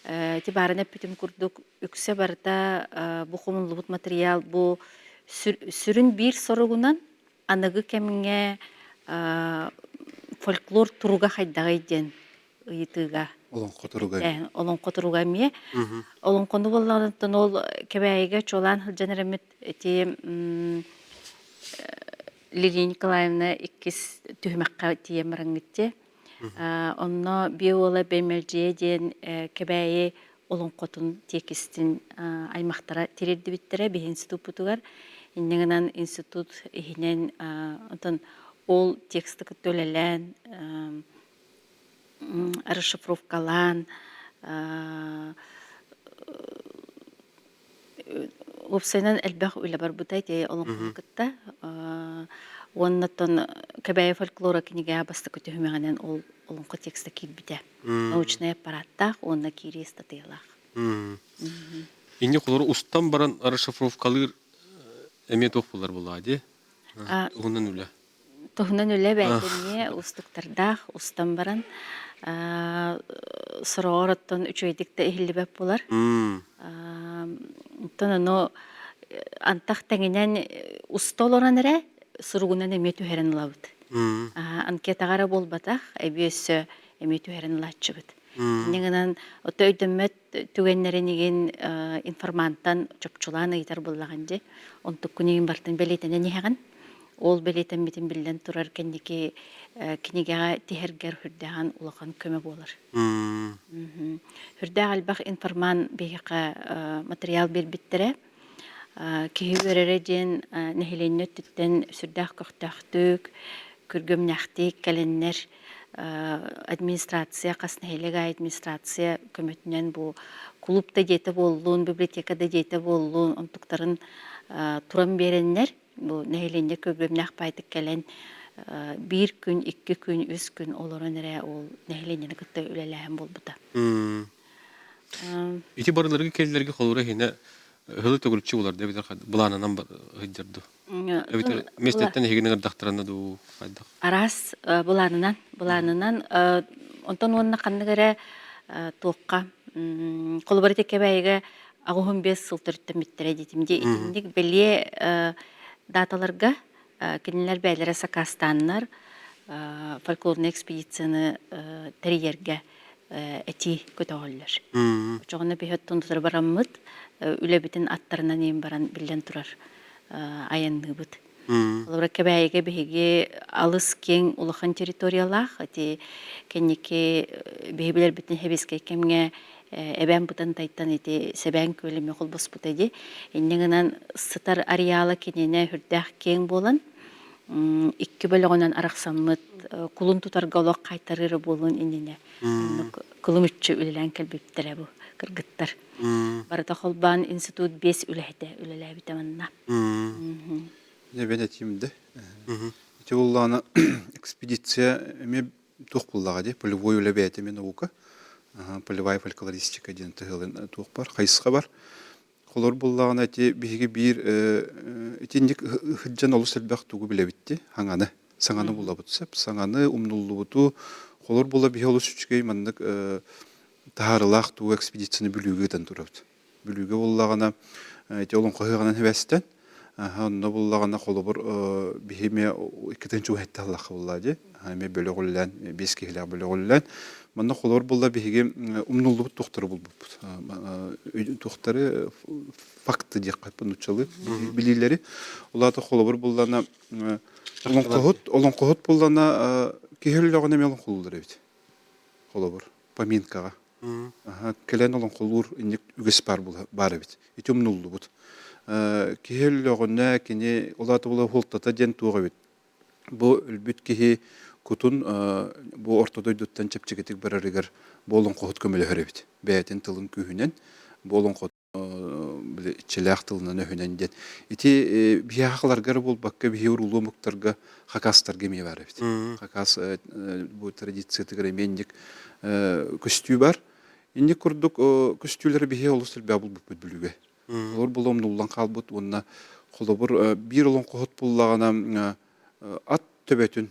ити баарын эппитим курдук үксэ барыта бу хомуллубут материал бу сүрүн биир соругунан аныгы кэмҥэ Фольклор туруга хайдаҕый диэн ыйытыыга Олоҥхо туруга. Олоҥхо туруга эмиэ. Олоҥхону буоллаҕыттан ол Кэбээйигэ чуолаан сылдьан эрэммит ити Лилия Николаевна иккис түһүмэххэ тиийэн бараҥҥытти. Онно биэ уола Бэймэлдьийэ диэн Кэбээйи олоҥхотун тиэкистин аймахтара тириэрдибиттэрэ биһи институппутугар. Инньэ гынан институт иһинэн онтон ол тексты кытта үлэлээн расшифровкалаан уопсайынан элбэх үлэ барбыта ити олоҥхону кытта уонна оттон Кэбээйи фольклора кинигэ бастакы түһүмэҕинэн ол олоҥхо текста киирбитэ научнай аппараттаах уонна киирии ыстатыйалаах. Инньэ холору устан баран расшифровкалыыр эмиэ туох булар булаа дии? Туһунан үлэ. Туһунан үлэ бэйэтэ уустуктардаах устан баран сороҕор оттон үчүгэйдик да иһиллибэт буолар. Оттон ону антах тэҥинэн уста олорон эрэ суругунан эмиэ түһэрэн ылабыт. Анкетаҕа эрэ буолбатах, эбии өссө эмиэ түһэрэн ылааччыбыт. Инньэ гынан ото өйдөммөт түгэннэрин игин информанттан чопчулаан ыйытар буоллаҕын дии. Онтуккун игин бартын бэлиэтэнэн иһэҕин. Ол бэлиэтэммитин биллэн турар кэнники кинигэҕэ тиһэргэр үрдээҕин улахан көмө буолар. Үрдээх элбэх информант биһиэхэ материал биэрбиттэрэ. Киһи үөрэрэ диэн нэһилиэнньэ өттүттэн сүрдээх көхтөөхтүк, күргүөмнээхтик кэлэннэр администрация, хас нэһилиэк аайы администрация көмөтүнэн бу кулууп да дьиэтэ буоллун, библиотека да дьиэтэ буоллун, онтуктарын туран биэрэннэр бу нэһилиэнньэ күргүөмнээх баайдык кэлэн биир күн, икки күн, үс күн олорон эрэ ол нэһилиэнньэни кытта үлэлээһин буолбута. Ити барыларга кэллэргэ холура иһинэ ыһылы төгүрүччү булар да эбэтэр былаанынан сылдьар дуу? Эбэтэр миэстэттэн эһигини ыҥырдахтарына дуу хайдах? Араас былаанынан, былаанынан онтон уонна ханнык эрэ туохха холобур ити Кэбээйигэ 85 сыл төрүттэммиттэрэ диэтим дии. Итинник бэлиэ даталарга кинилэр бэйэлэрэ сакаастааннар фольклорнай экспедицияны тэрийэргэ этии көтөҕөллөр. Очоҕуна биһи оттон тутары бараммыт, үлэбитин аттарынан иһин баран биллэн турар айанныыбыт. Холобура, Кэбээйигэ биһиги алыс киэҥ улахан территориялаах, ити кэнники биһи билэрбитин сэбиэскэй кэмҥэ эбээн Бытантайтан ити Сэбээн күөл эмиэ холбоспута дии. Инньэ гынан сытар ареала кининэ сүрдээх киэҥ буолан, икки бөлөҕүнэн арахсаммыт кулун тутарга олох хайтарыыра буолуон иннинэ оннук кылым-үччү үлэлээн кэлбиттэрэ бу кыргыттар. Барыта холбоон институт биэс үлэһитэ үлэлээбитэ манна. Дьэ, этиим да. Ити буоллаҕына экспедиция эмиэ туох буоллаҕа дии, полевой үлэ бэйэтэ эмиэ наука. Полевая фольклористика диэн тыһылын туох бар, хайысха бар. Холор буоллаҕына ити биһиги биир итинник сылдьан олус элбэх тугу билэбитти, хаҥаны, саҥаны булабыт сөп, саҥаны умнуллубуту холор буола биһи олус үчүгэй маннык таһаарылаах тугу экспедицияны Бүлүүгэ ыытан турабыт. Бүлүүгэ буоллаҕына ити олоҥхо ыһыаҕынан сибээстэн онно буллаҕына холобур биһи эмиэ иккитин чугаһатта ыллахха буоллаа дии эмиэ бөлөҕүллээн биэс киһилээх бөлөҕүллээн манна холобур булла биһиги умнуллубут туохтары булбуппут туохтары факты диэххэ нууччалыы билиилэри улаата холобур буллана олоҥхоһут олоҥхоһут буллана киһи өллөҕүнэ эмиэ олоҥхолууллар эбит холобур поминкаҕа Кэлэн олоҥхолуур инник үгэс баар баар эбит. Ити умнуллубут. Киһи өллөҕүнэ кини ол аата була уһултата диэн туох эбит. Бу өлбүт киһи кутун бу орто дойдуттан чэпчэкитик барарыгар бу олоҥхоһут көмөлөһөр эбит. Бэйэтин тылын күүһүнэн бу олоҥхо били иччилээх тылынан-өһүнэн диэн. Ити биһиэхэ халарга эрэ буолбакка, биһи уруулуу омуктарга хакастарга эмиэ баар эбит. Хакас бу традициятыгар эмиэ инник көстүү бар. Инник курдук көстүүлэри биһи олус элбэх булбуппут Бүлүүгэ. Олор була умнуллан хаалбыт уонна холобур биир олоҥхоһут буллаҕына ат төбөтүн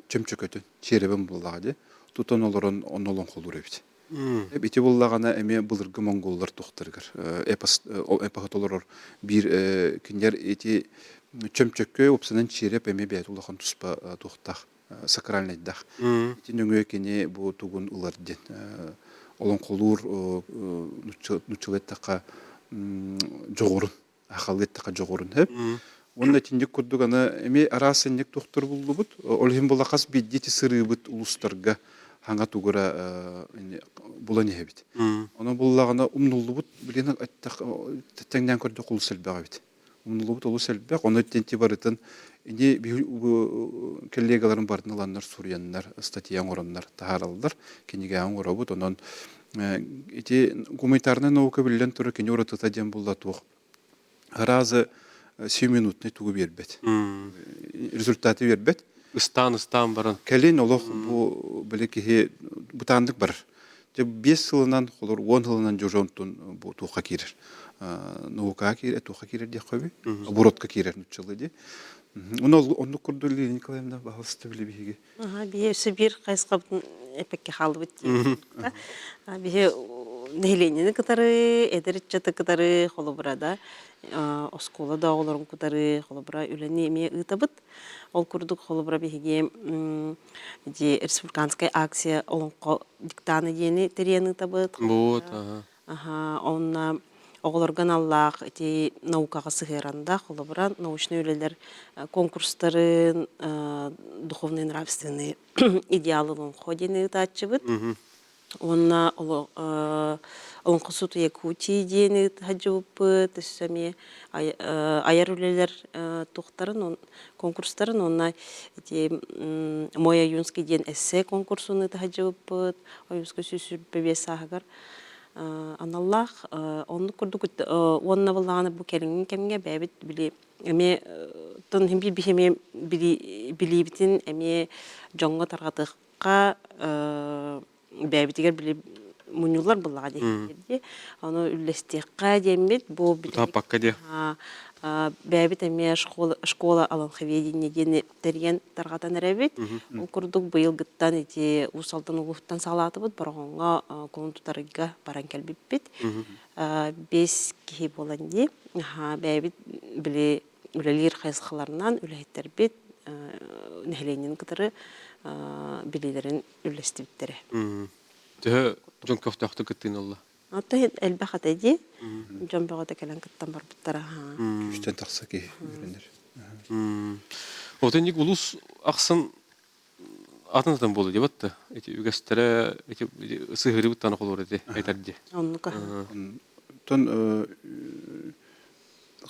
чөмчөкөтүн чиэрэбин буллаҕа дии тутан олорон онно олоҥхолуур эбит. Ити буллаҕына эмиэ былыргы монголлар туохтарыгар эпос эпоһы толорор биир кинилэр ити чөмчөккө уопсанан чиэрэп эмиэ бэйэтэ улахан туспа туохтаах. Сакральнайдах. Ити нөҥүө кини бу тугун ылар диэн олоҥхолуур нуччалыы эттэххэ дьоҕурун, ахалыы эттэххэ дьоҕурун сөп. Уонна итинник курдук аны эмиэ араас инник тохтор буллубут. Ол иһин була хас биирдии ити сырыыбыт улуустарга хаҥа тугура булан иһэбит. Онон буллаҕына умнуллубут билигин тэҥнээн көрдөх олус элбэх эбит. Умнуллубут олус элбэх. Ону ити барытын ини коллегаларым барытын ыланнар суруйаннар, статья оҥороннор таһаараллар, кинигэ оҥоробут. Онон ити гуманитарнай наука биллэн турар кини уратыта диэн булла туох разы сиюминутный тугу биэрбэт. Результаты биэрбэт. Ыстаан-ыстаан баран. Кэлин олох бу били киһи бытааннык барар. Дьэ 5 сылынан, холор 10 сылынан дьожонтун бу туохха киирэр. Наукаҕа киирэр, туохха киирэр диэххэ үһү. Оборотка киирэр нуччалыы дии. Ону оннук курдук Лилия Николаевна баһылыста били биһиги. Биһи өссө биир хайысхабытын эппэккэ хаалбыт дии. Биһи нэһилиэнньэни кытары, эдэр ыччаты кытары, холобура да, оскуола да оҕолорун кытары, холобура үлэни эмиэ ыытабыт. Ол курдук холобура биһиги ди республиканскай акция олоҥхо диктана диэни тэрийэн ыытабыт. Вот, Аха, онно оҕолорго аналлаах ити наукаҕа сыһыаранда, холобура, научнай үлэлэр конкурстарын, духовный нравственный идеалы олоҥхо диэн ыытааччыбыт. Уонна Олоҥхосут Якутии диэн ыытааччыбыппыт, өссө эмиэ айар үлэлэр туохтарын, конкурстарын уонна ити Мой Ойуунский диэн эссе конкурсун ыытааччыбыппыт. Ойуунскай 125 сааһыгар аналлаах. Оннук курдук уонна былааны бу кэлиҥҥи кэмҥэ бэйэбит били эмиэ тон иһин биир эмиэ билиибитин эмиэ дьоҥҥо тарҕатыахха бэйэбитигэр били мунньуллар буоллаҕа дии. Ону үллэстиэххэ диэммит бу Утаппакка диэ. Бэйэбит эмиэ школа, школа олоҥховедения диэни тэрийэн тарҕатан эрэбит. Ол курдук быйылгыттан ити Уус Алдан улууһуттан саҕалаатыбыт, Бороҕоҥҥо кулун тутарга баран кэлбиппит. 5 киһи буолан дии. Бэйэбит били үлэлиир хайысхаларынан үлэһиттэрбит нэһилиэнньэни кытары билиилэрин үллэстибиттэрэ. Төһө дьон көхтөөхтүк кыттыыны ылла? Оттон элбэх этэ дии. Дьон бөҕөтө кэлэн кыттан барбыттара. Үстэн тахса киһи үөрэнэр. Отон улус ахсын атын-атын буолуо диэбэт да. Ити үгэстэрэ ити сыһыарыбыттан холуор ити этэр дии. Оннука. Оттон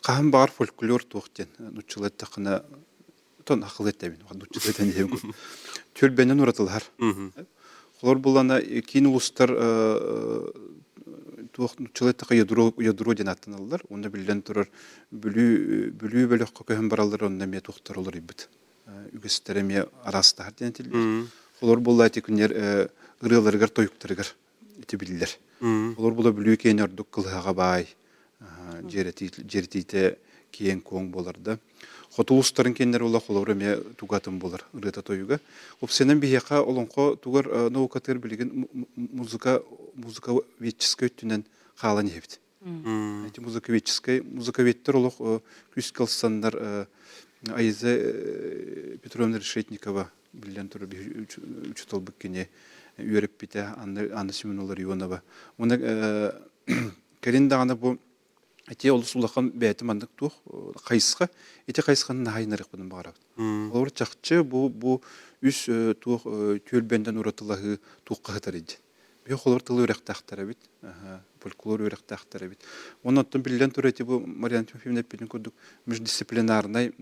хаһан баҕар фольклор туох диэн нуччалыы эттэххинэ тон акыл эттэбин нуччалыы этэн иһэбин түөлбэнэн уратылаһар. Холор буллана киин улустар туох нуччалыы эттэххэ ядро ядро диэн ааттаналлар. Онно биллэн турар Бүлүү Бүлүү бөлөххө көһөн бараллар онно эмиэ туохтар уларыйбыт. Үгэстэрэ эмиэ араастаһар диэн этиллэр. Холор буолла ити күннэр ырыаларыгар тойуктарыгар ити биллэр. Олор була Бүлүү киэнэ ордук кылыһаҕа баай, дьиэрэтиитэ киэҥ-куоҥ буолар да. Хоту улуустарын киэннэр ула холобур эмиэ тугатын буолар ырыата-тойуга. Опсуйанан биһиэхэ олоҥхо тугар наукатыгар билигин музыка музыковедческай өттүнэн хаалан иһэбит. Эти музыковедческай музыковедтэр олох күүскэ ылсаннар Аиза Петровна Решетникова биллэн турар учууталбыт кини үөрэппитэ Анна Семеновна Ларионова. Уонна кэлин даҕаны бу ити олус улахан бэйэтэ маннык туох хайысха ити хайысханы наһаа инарыахпытын баҕарабыт. Олор чахчы бу бу үс туох түөлбэнтэн уратылаһыы туохха сытар диэн. Биһи холор тыл үөрэхтээхтэр эбит, фольклор үөрэхтээхтэр эбит. Уонна оттон биллэн турар ити бу Марьяна Тимофеевна эппитин курдук междисциплинарнай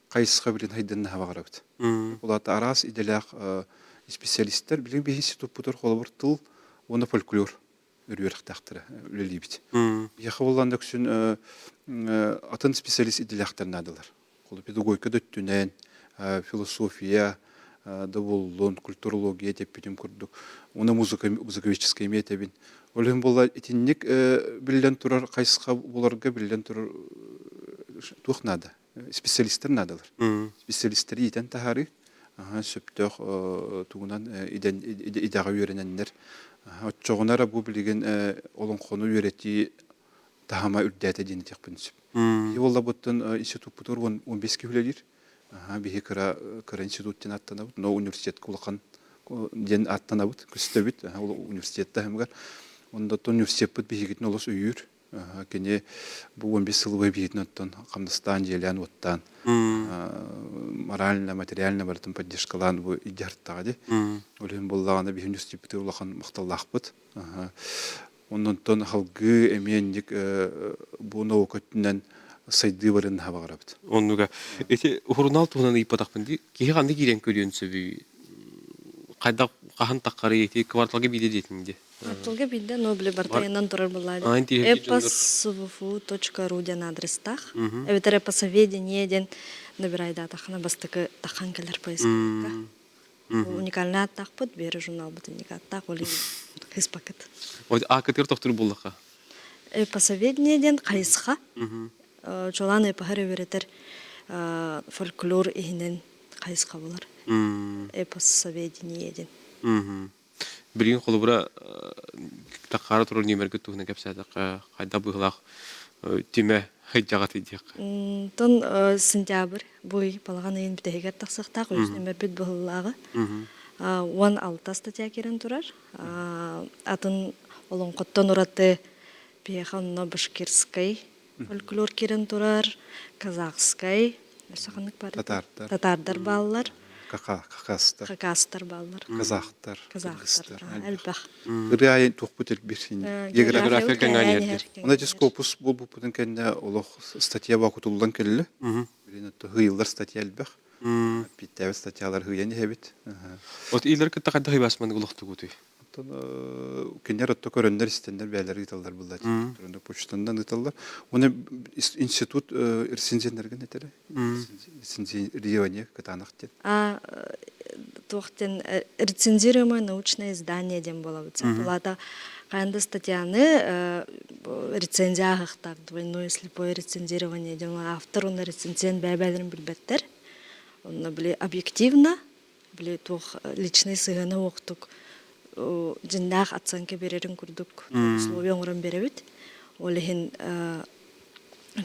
хайысха билин хайдыннаһа баҕарабыт. Ол араас идэлээх специалистар билин биһи институппутугар холобур тыл уонна фольклор үөрэхтээхтэрэ үлэлиибит. Биһиэхэ буоллаан үксүн атын специалист идэлээхтэр наадалар. Педагогика да өттүнэн, философия да буоллун, культурология тэппитим курдук, уонна музыка, музыковедческай эмиэ этэбин. Ол иһин буолла итинник биллэн турар хайысха буларга биллэн турар туох наада? Специалистар наадалар. Специалистары иитэн таһаарыы, сөптөөх тугунан идэҕэ үөрэнэннэр. Оччоҕуна эрэ бу билигин олоҥхону үөрэтии таһыма үрдээтэ диэн этиэхпин сөп. Биһи буоллабыттан институппутугар 15 киһи үлэлиир. Биһи кыра кыра институт диэн аттанабыт, но университетка улахан диэн аттанабыт, көстөбүт университет таһымыгар. Онда университеппыт биһигитин олус өйүүр. Кини бу 15 сыл биһигитин оттон хамнастаан, дьиэлээн, уоттаан, морально, материально барытын поддержкалаан бу идьартаҕа ди. Ол иһин буоллаҕына биһи университеппытыгар улахан махталлаахпыт. Оннонтон халгыы эмиэ инник бу наука өттүнэн сайдыы барыан наһаа баҕарабыт. Оннуга. Ити сурунаал туһунан ыйыппатахпын дии. Киһи ханна киирэн көрүөн сөбүй? Хайдах хаһан таххарый ити кварталга биирдэ диэтиҥ дии. Кварталга биирдэ, но били барта турар буоллаа. Эпосвфу.ру диэн адрестаах. Эбэтэр эпосоведение диэн набирайдаатаххына бастакы тахан кэлэр поисковикка. Уникальный ааттаахпыт, биэри журналбыт уникаттаах, ол хыспакыт. Аакытыгар тохтуур буоллахха? Эпосоведение диэн хайысха. Чолаан эпоһар үөрэтэр фольклор иһинэн хайысха болар. Эпосоведение диэн. Билигин холобура таххаара турар нүөмэргэ туһунан кэпсээтэххэ, хайдах быһыылаах түмэ сылдьаҕытый диэххэ. Тон сентябрь бу ый балаҕан ыйын бүтэһигэр тахсыахтаах үс нүөмэрбит быһыллааҕы 16 статья киирэн турар. Атын олоҥхоттон ураты биһиэхэ онно башкирскай фольклор киирэн турар, казахскай, өссө ханнык бар? Татардар. Татардар бааллар. Хакастар. Хакастар бааллар. Казахтар. Казахтар. Элбэх. Ырыа айын туохпут элбир. География кэҥээн иһэр. Она Скопус буолбуппутун кэннэ олох статья бакутуллан кэллэ. Билин ыйыллар статья элбэх. Питтээбит статьялар ыйан иһэбит. Вот илэр кытта хайдах ыйбасман улахтугутуй? Оттон кинилэр отто көрөннөр истэннэр бэйэлэр ыыталлар булла почтандан ыыталлар. Уонна институт рецензеннэргин этэрэ. Рецензирование кытаанах диэн. А туох диэн рецензируемое научное издание диэн буолабыт. Булата хайан да статьяны рецензия ааһыахтаах двойное слепое рецензирование диэн автор уонна рецензент бэйэ-бэйэлэрин билбэттэр. Онно били объективно били туох личный сыһыана уохтук дьиннээх оценка биэрэрин курдук условия оҥорон биэрэбит. Ол иһин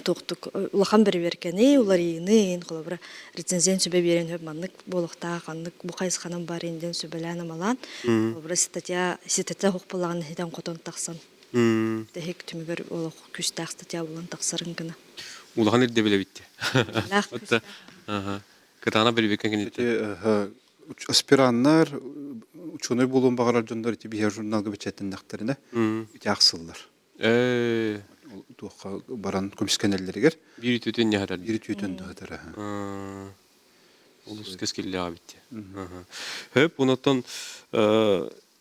туохтук улахан бэрэбиэркэни, уларыйыыны, холобура рецензент сүбэ биэрэн сөп маннык буолуохтаах, ханнык бу хайысханан барыын диэн сүбэлээн-амалаан, холобура статья ситэтэ суох буоллаҕына ситэн-хотон тахсан тэһик түмүгэр олох күүстээх статья булан тахсарын гына. Улахан ирдэбил эбит. Кытаана бэрибиккэ киниттэ. Аспираннар, ученый буолуон баҕарар дьоннор ити биһиэр журналга бэчээттэннэхтэринэ ити ахсыллар. Туохха баран көмүскэнэллэригэр. Биир үтүөтүн ньаһатар. Биир үтүөтүн ньаһатар. Олус кэскиллээх эбит. Хөп, онотон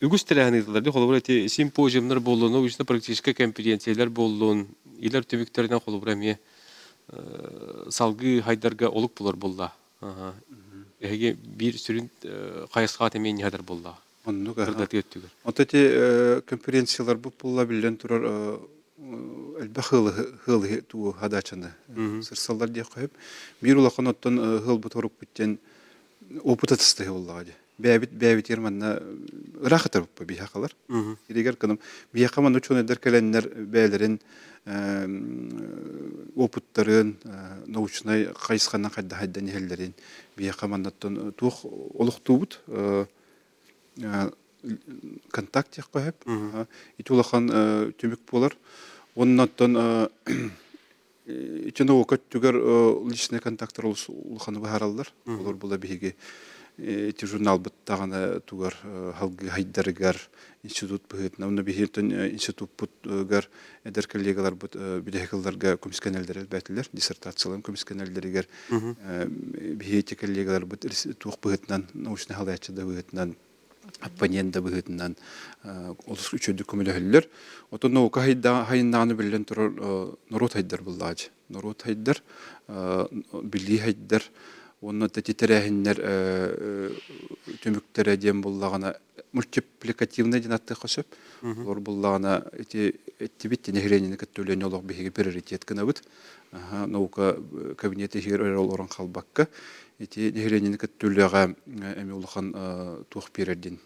үгүс тэрээһин ыытыллар. Холобура ити симпозиумнар буоллун, научно-практическай конференциялар буоллун, илэр түмүктэринэн холобура эмиэ салгыы хайдарга олук булар буолла. Эһиги биир сүрүн хайысхаҕа эмиэ ньаһатар буолла. Оннук. Кырдатыы өттүгэр. Ото ити конференцияларбыт буолла биллэн турар элбэх ыалы туу хадаачаны сырсаллар диэх хөп. Биир улахан оттон ыалбыт орукпут диэн опыт атастаһыы буоллаҕа дии. Бэйэбит бэйэбитигэр манна ыраах ытарбыппа биһиэхэ халар. Иригэр кыным биһиэхэ манна учуонайдар кэлэннэр бэйэлэрин опыттарын научнай хайысханан хайда хайдан иһэллэрин биһиэхэ маннаттан туох олохтуубут контакт диэххэ сөп. Ити улахан түмүк буолар. Уонна оттон ити наука өттүгэр личный контактар олус улаханы быһаараллар. Олор була биһиги ити журналбыт даҕаны тугар халгыы хайдарыгар институт быһыытынан уонна биһиги институппутугар эдэр коллегаларбыт бүтэһик көмүскэнэллэр элбээтилэр диссертацияларын көмүскэнэллэригэр биһиги ити коллегаларбыт туох быһыытынан научнай халаяччы да быһыытынан оппонент да быһыытынан олус үчүгэйдик көмөлөһөллөр. Отон наука хайыннаҕына биллэн турар норуот хайдар буллаҕа Норуот хайдар, билии хайдар уонна ити тэрээһиннэр түмүктэрэ диэн буллаҕына мультипликативный диэн аттыахха сөп. Олор буллаҕына ити эттибит нэһилиэнньэни кытта үлэни олох биһиги приоритет гынабыт. Наука кабинет иһигэр эрэ олорон халбакка ити нэһилиэнньэни кытта үлэҕэ эмиэ улахан туох биэрэр диэн.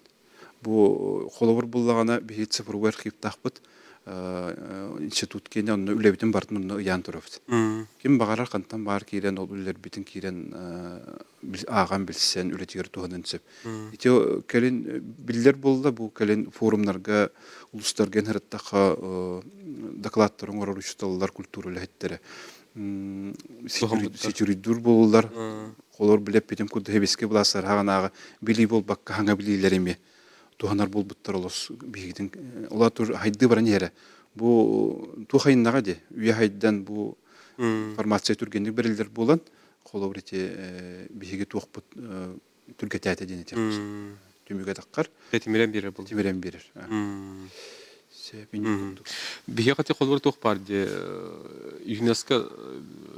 Бу холобур буллаҕына биһиги цифровой архивтаахпыт. Институт киэнэ онно үлэбитин барытын онно ыйаан турабыт. Ким баҕарар хантан баар киирэн ол үлэлэрбитин киирэн ааҕан билсэн үлэтигэр туһанан сөп. Ити кэлин биллэр буолла бу кэлин форумнарга улуустарга ыҥырыттахха докладтары оҥорор учууталлар культура үлэһиттэрэ ситируйдуур буолулар. Холор билэппитим курдук хэбискэ былаастар хаҕанааҕы билии буолбакка хаҥа билиилэр эмиэ туһанар буолбуттар олус биһигитин ола тур хайдыы баран иһэрэ. Бу туох айыннаҕа дии үйэ хайдан бу информация түргэнник бэриллэр буолан холобур ити биһиги туохпут түргэтээтэ диэн этиэхпит түмүгэ таххар тимирэн биэрэр буолла тимирэн биэрэр биһиэхэ ити холобур туох баар дии ЮНЕСКО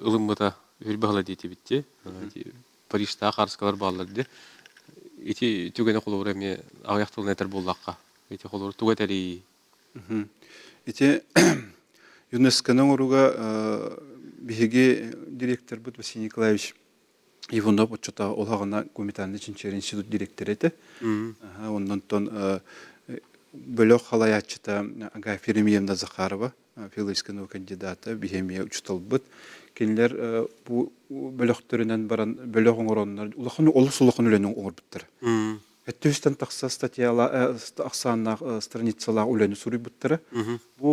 ылыммыта үрбаһыла диэтибит дии Парижтаах арскалар бааллар дии ити түгэни холобур эмиэ аҕыйах тылынан этэр буоллахха ити холобур тугу этэрий Ити ЮНЕСКО-ны оҥорууга биһиги директорбыт Василий Николаевич Иванов оччото олоҕуна гуманитарнай чинчийэр институт дириэктэрэ этэ. Оннонтон бөлөх халайааччыта Агафья Еремеевна Захарова, филологическай наука кандидата, биһи эмиэ учууталбыт. Кинилэр бу бөлөхтөрүнэн баран бөлөх оҥороннор улахан олус улахан үлэни оҥорбуттара. Өттүһүстэн тахса статьяла ахсааннаах страницалаах үлэни суруйбуттара. Бу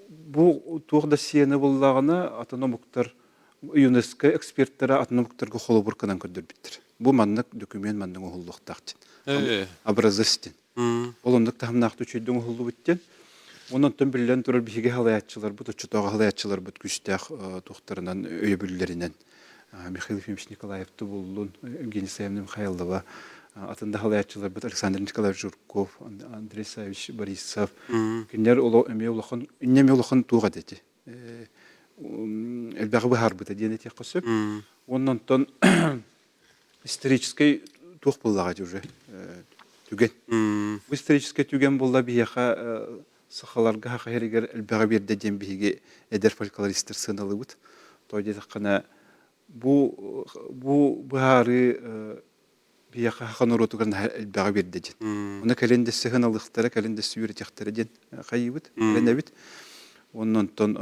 бу туох да сиэни буллаҕына атын омуктар ЮНЕСКО эксперттэрэ атын омуктарга холобур гынан көрдөрбүттэр. Бу маннык документ маннык оҥоһуллуохтаах диэн. Образец диэн. Ол оннук таһымнаах үчүгэйдик оҥоһуллубут диэн. Онон биллэн турар биһиги халайааччыларбыт, оччотооҕу халайааччыларбыт күүстээх туохтарынан, өйөбүллэринэн Михаил Ефимович Николаев буллун, Евгений Саевна Михайлова, атын да халайааччыларбыт Александр Николаевич Жирков, Андрей Савич Борисов, кинилэр эмиэ улахан, инньэ эмиэ улахан туох этэ элбэҕи быһаарбыта диэн этиэххэ сөп. Уонна онтон историческай туох буоллаҕа дии уже түгэн. Бу историческай түгэн буолла биһиэхэ сахаларга саха иһэригэр элбэҕи биэрдэ диэн биһиги эдэр фольклористар сыаналыыбыт. Тоҕо диэтэххинэ бу бу быһаарыы биһиэхэ саха норуотугар наһаа элбэҕи биэрдэ диэн. Ону кэлин да сыһыаналыахтара, кэлин да үөрэтиэхтэрэ диэн хайыыбыт, эрэнэбит. Уонна онтон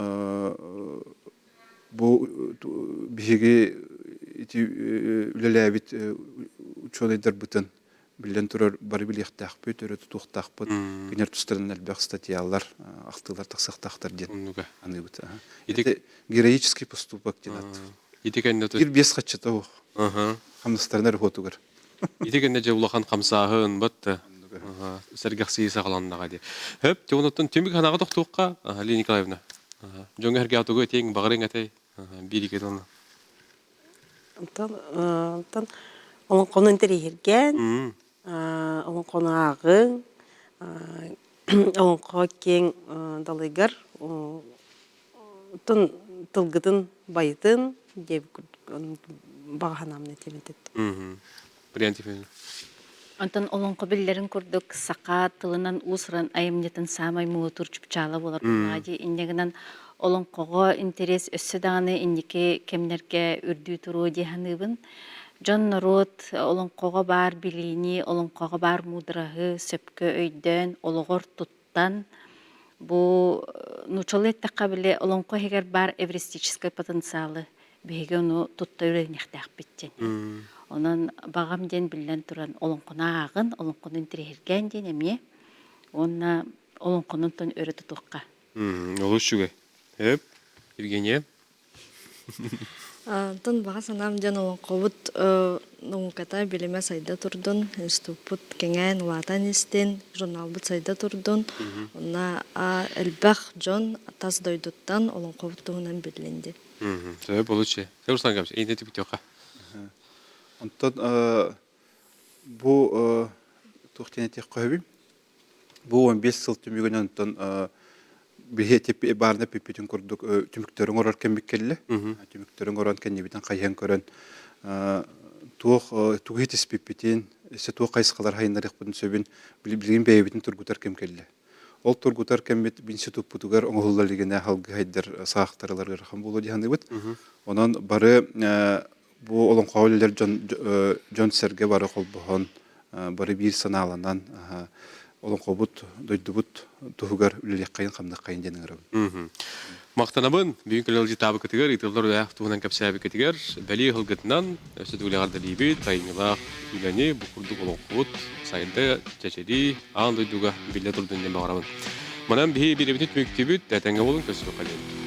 бу биһиги ити үлэлээбит учуонайдарбытын биллэн турар бары билиэхтээхпит, өрө тутуохтаахпыт. Кинилэр тустарынан элбэх статьялар, ахтыылар тахсыахтаахтар диэн аныыбыт. Ити героический поступок диэн ат. Ити кэннэ Биир биэс хаччата суох. Хамнастарын эрэ Ити кэннэ дьэ улахан хамсааһын батта сэргэхсийии саҕаланнаҕа дии. Хөп, те онуттан түмүк ханаҕа тохтуохха, Лена Николаевна. Дьоҥҥо эргэ тугу этиэҥ, баҕарыҥ этэй? Биир икки тылынан. Онтон онтон олоҥхону интэриэһиргээн, олоҥхону ааҕыҥ, олоҥхо киэҥ далыгар Оттон тылгытын байытын диэбит курдук баҕа санаамын этиэм этэ. Вариант Ефимовна. Онтон олоҥхо биллэрин курдук саха тылынан уус-уран айымньытын саамай муҥутуур чыпчаала буолар буоллаҕа дии. Инньэ гынан олоҥхоҕо интэриэс өссө даҕаны инники кэмнэргэ үрдүү туруо дии саныыбын. Дьон норуот олоҥхоҕо баар билиини, олоҥхоҕо баар муудараһы сөпкө өйдөөн, олоҕор туттан бу нууччалыы эттэххэ били олоҥхо иһигэр баар эвристическай потенциалы биһиги ону тутта үөрэниэхтээхпит диэн. Онон баҕам диэн биллэн туран олоҥхону ааҕын, олоҥхону интэриэһиргээн диэн эмиэ уонна олоҥхонун өрө тутуохха. Олус үчүгэй. Эп, Евгения. Онтон баҕа санаам диэн олоҥхобут науката билимэ сайда турдун, институппут кэҥээн улаатан истин, журналбыт сайда турдун. Онно элбэх дьон тас дойдуттан олоҥхобут туһунан биллин диэн. Сөп олуччу. Руслан Габович, эйне түбүтүөххэ. Онтон бу туох диэн этиэххэ сөбүй? Бу 15 сыл түмүгүнэн онтон биһи баарына эппиппитин курдук түмүктэрин оҥорор кэммит кэллэ. Түмүктэрин оҥорон кэннибитин хайыһан көрөн туох тугу ситиспиппитин, өссө туох хайысхалар хайыннарыахпытын сөбүн билигин бэйэбитин тургутар кэм кэллэ. Ол тургутар кэммит институппутугар оҥоһулла илигинэ салгыы хайдар саахтарылар ыарахан буолуо дии саныыбыт. Онон бары бу олоҥхоҕо үлэлэр дьон дьон-сэргэ бары холбоһон, бары биир санааланан. Олоҥхобут, дойдубут туһугар үлэлиэххэйин-хамныаххайын диэн ыҥырабын. Махтанабын бүгүн кэлэлдьитаабыкытыгар, ыытыллар үлээх туһунан кэпсээбиккитигэр, бэлиэ ыһылгытынан өссө төгүл эҕэрдэлиибит, айымньылаах үлэни бу курдук олоҥхобут сайда, чэчирии, аан дойдуга биллэ турдун диэн баҕарабын. Манан биһи биэрэбитин түмүктүүбүт, этэҥҥэ буолун, көрсүөххэ диэри.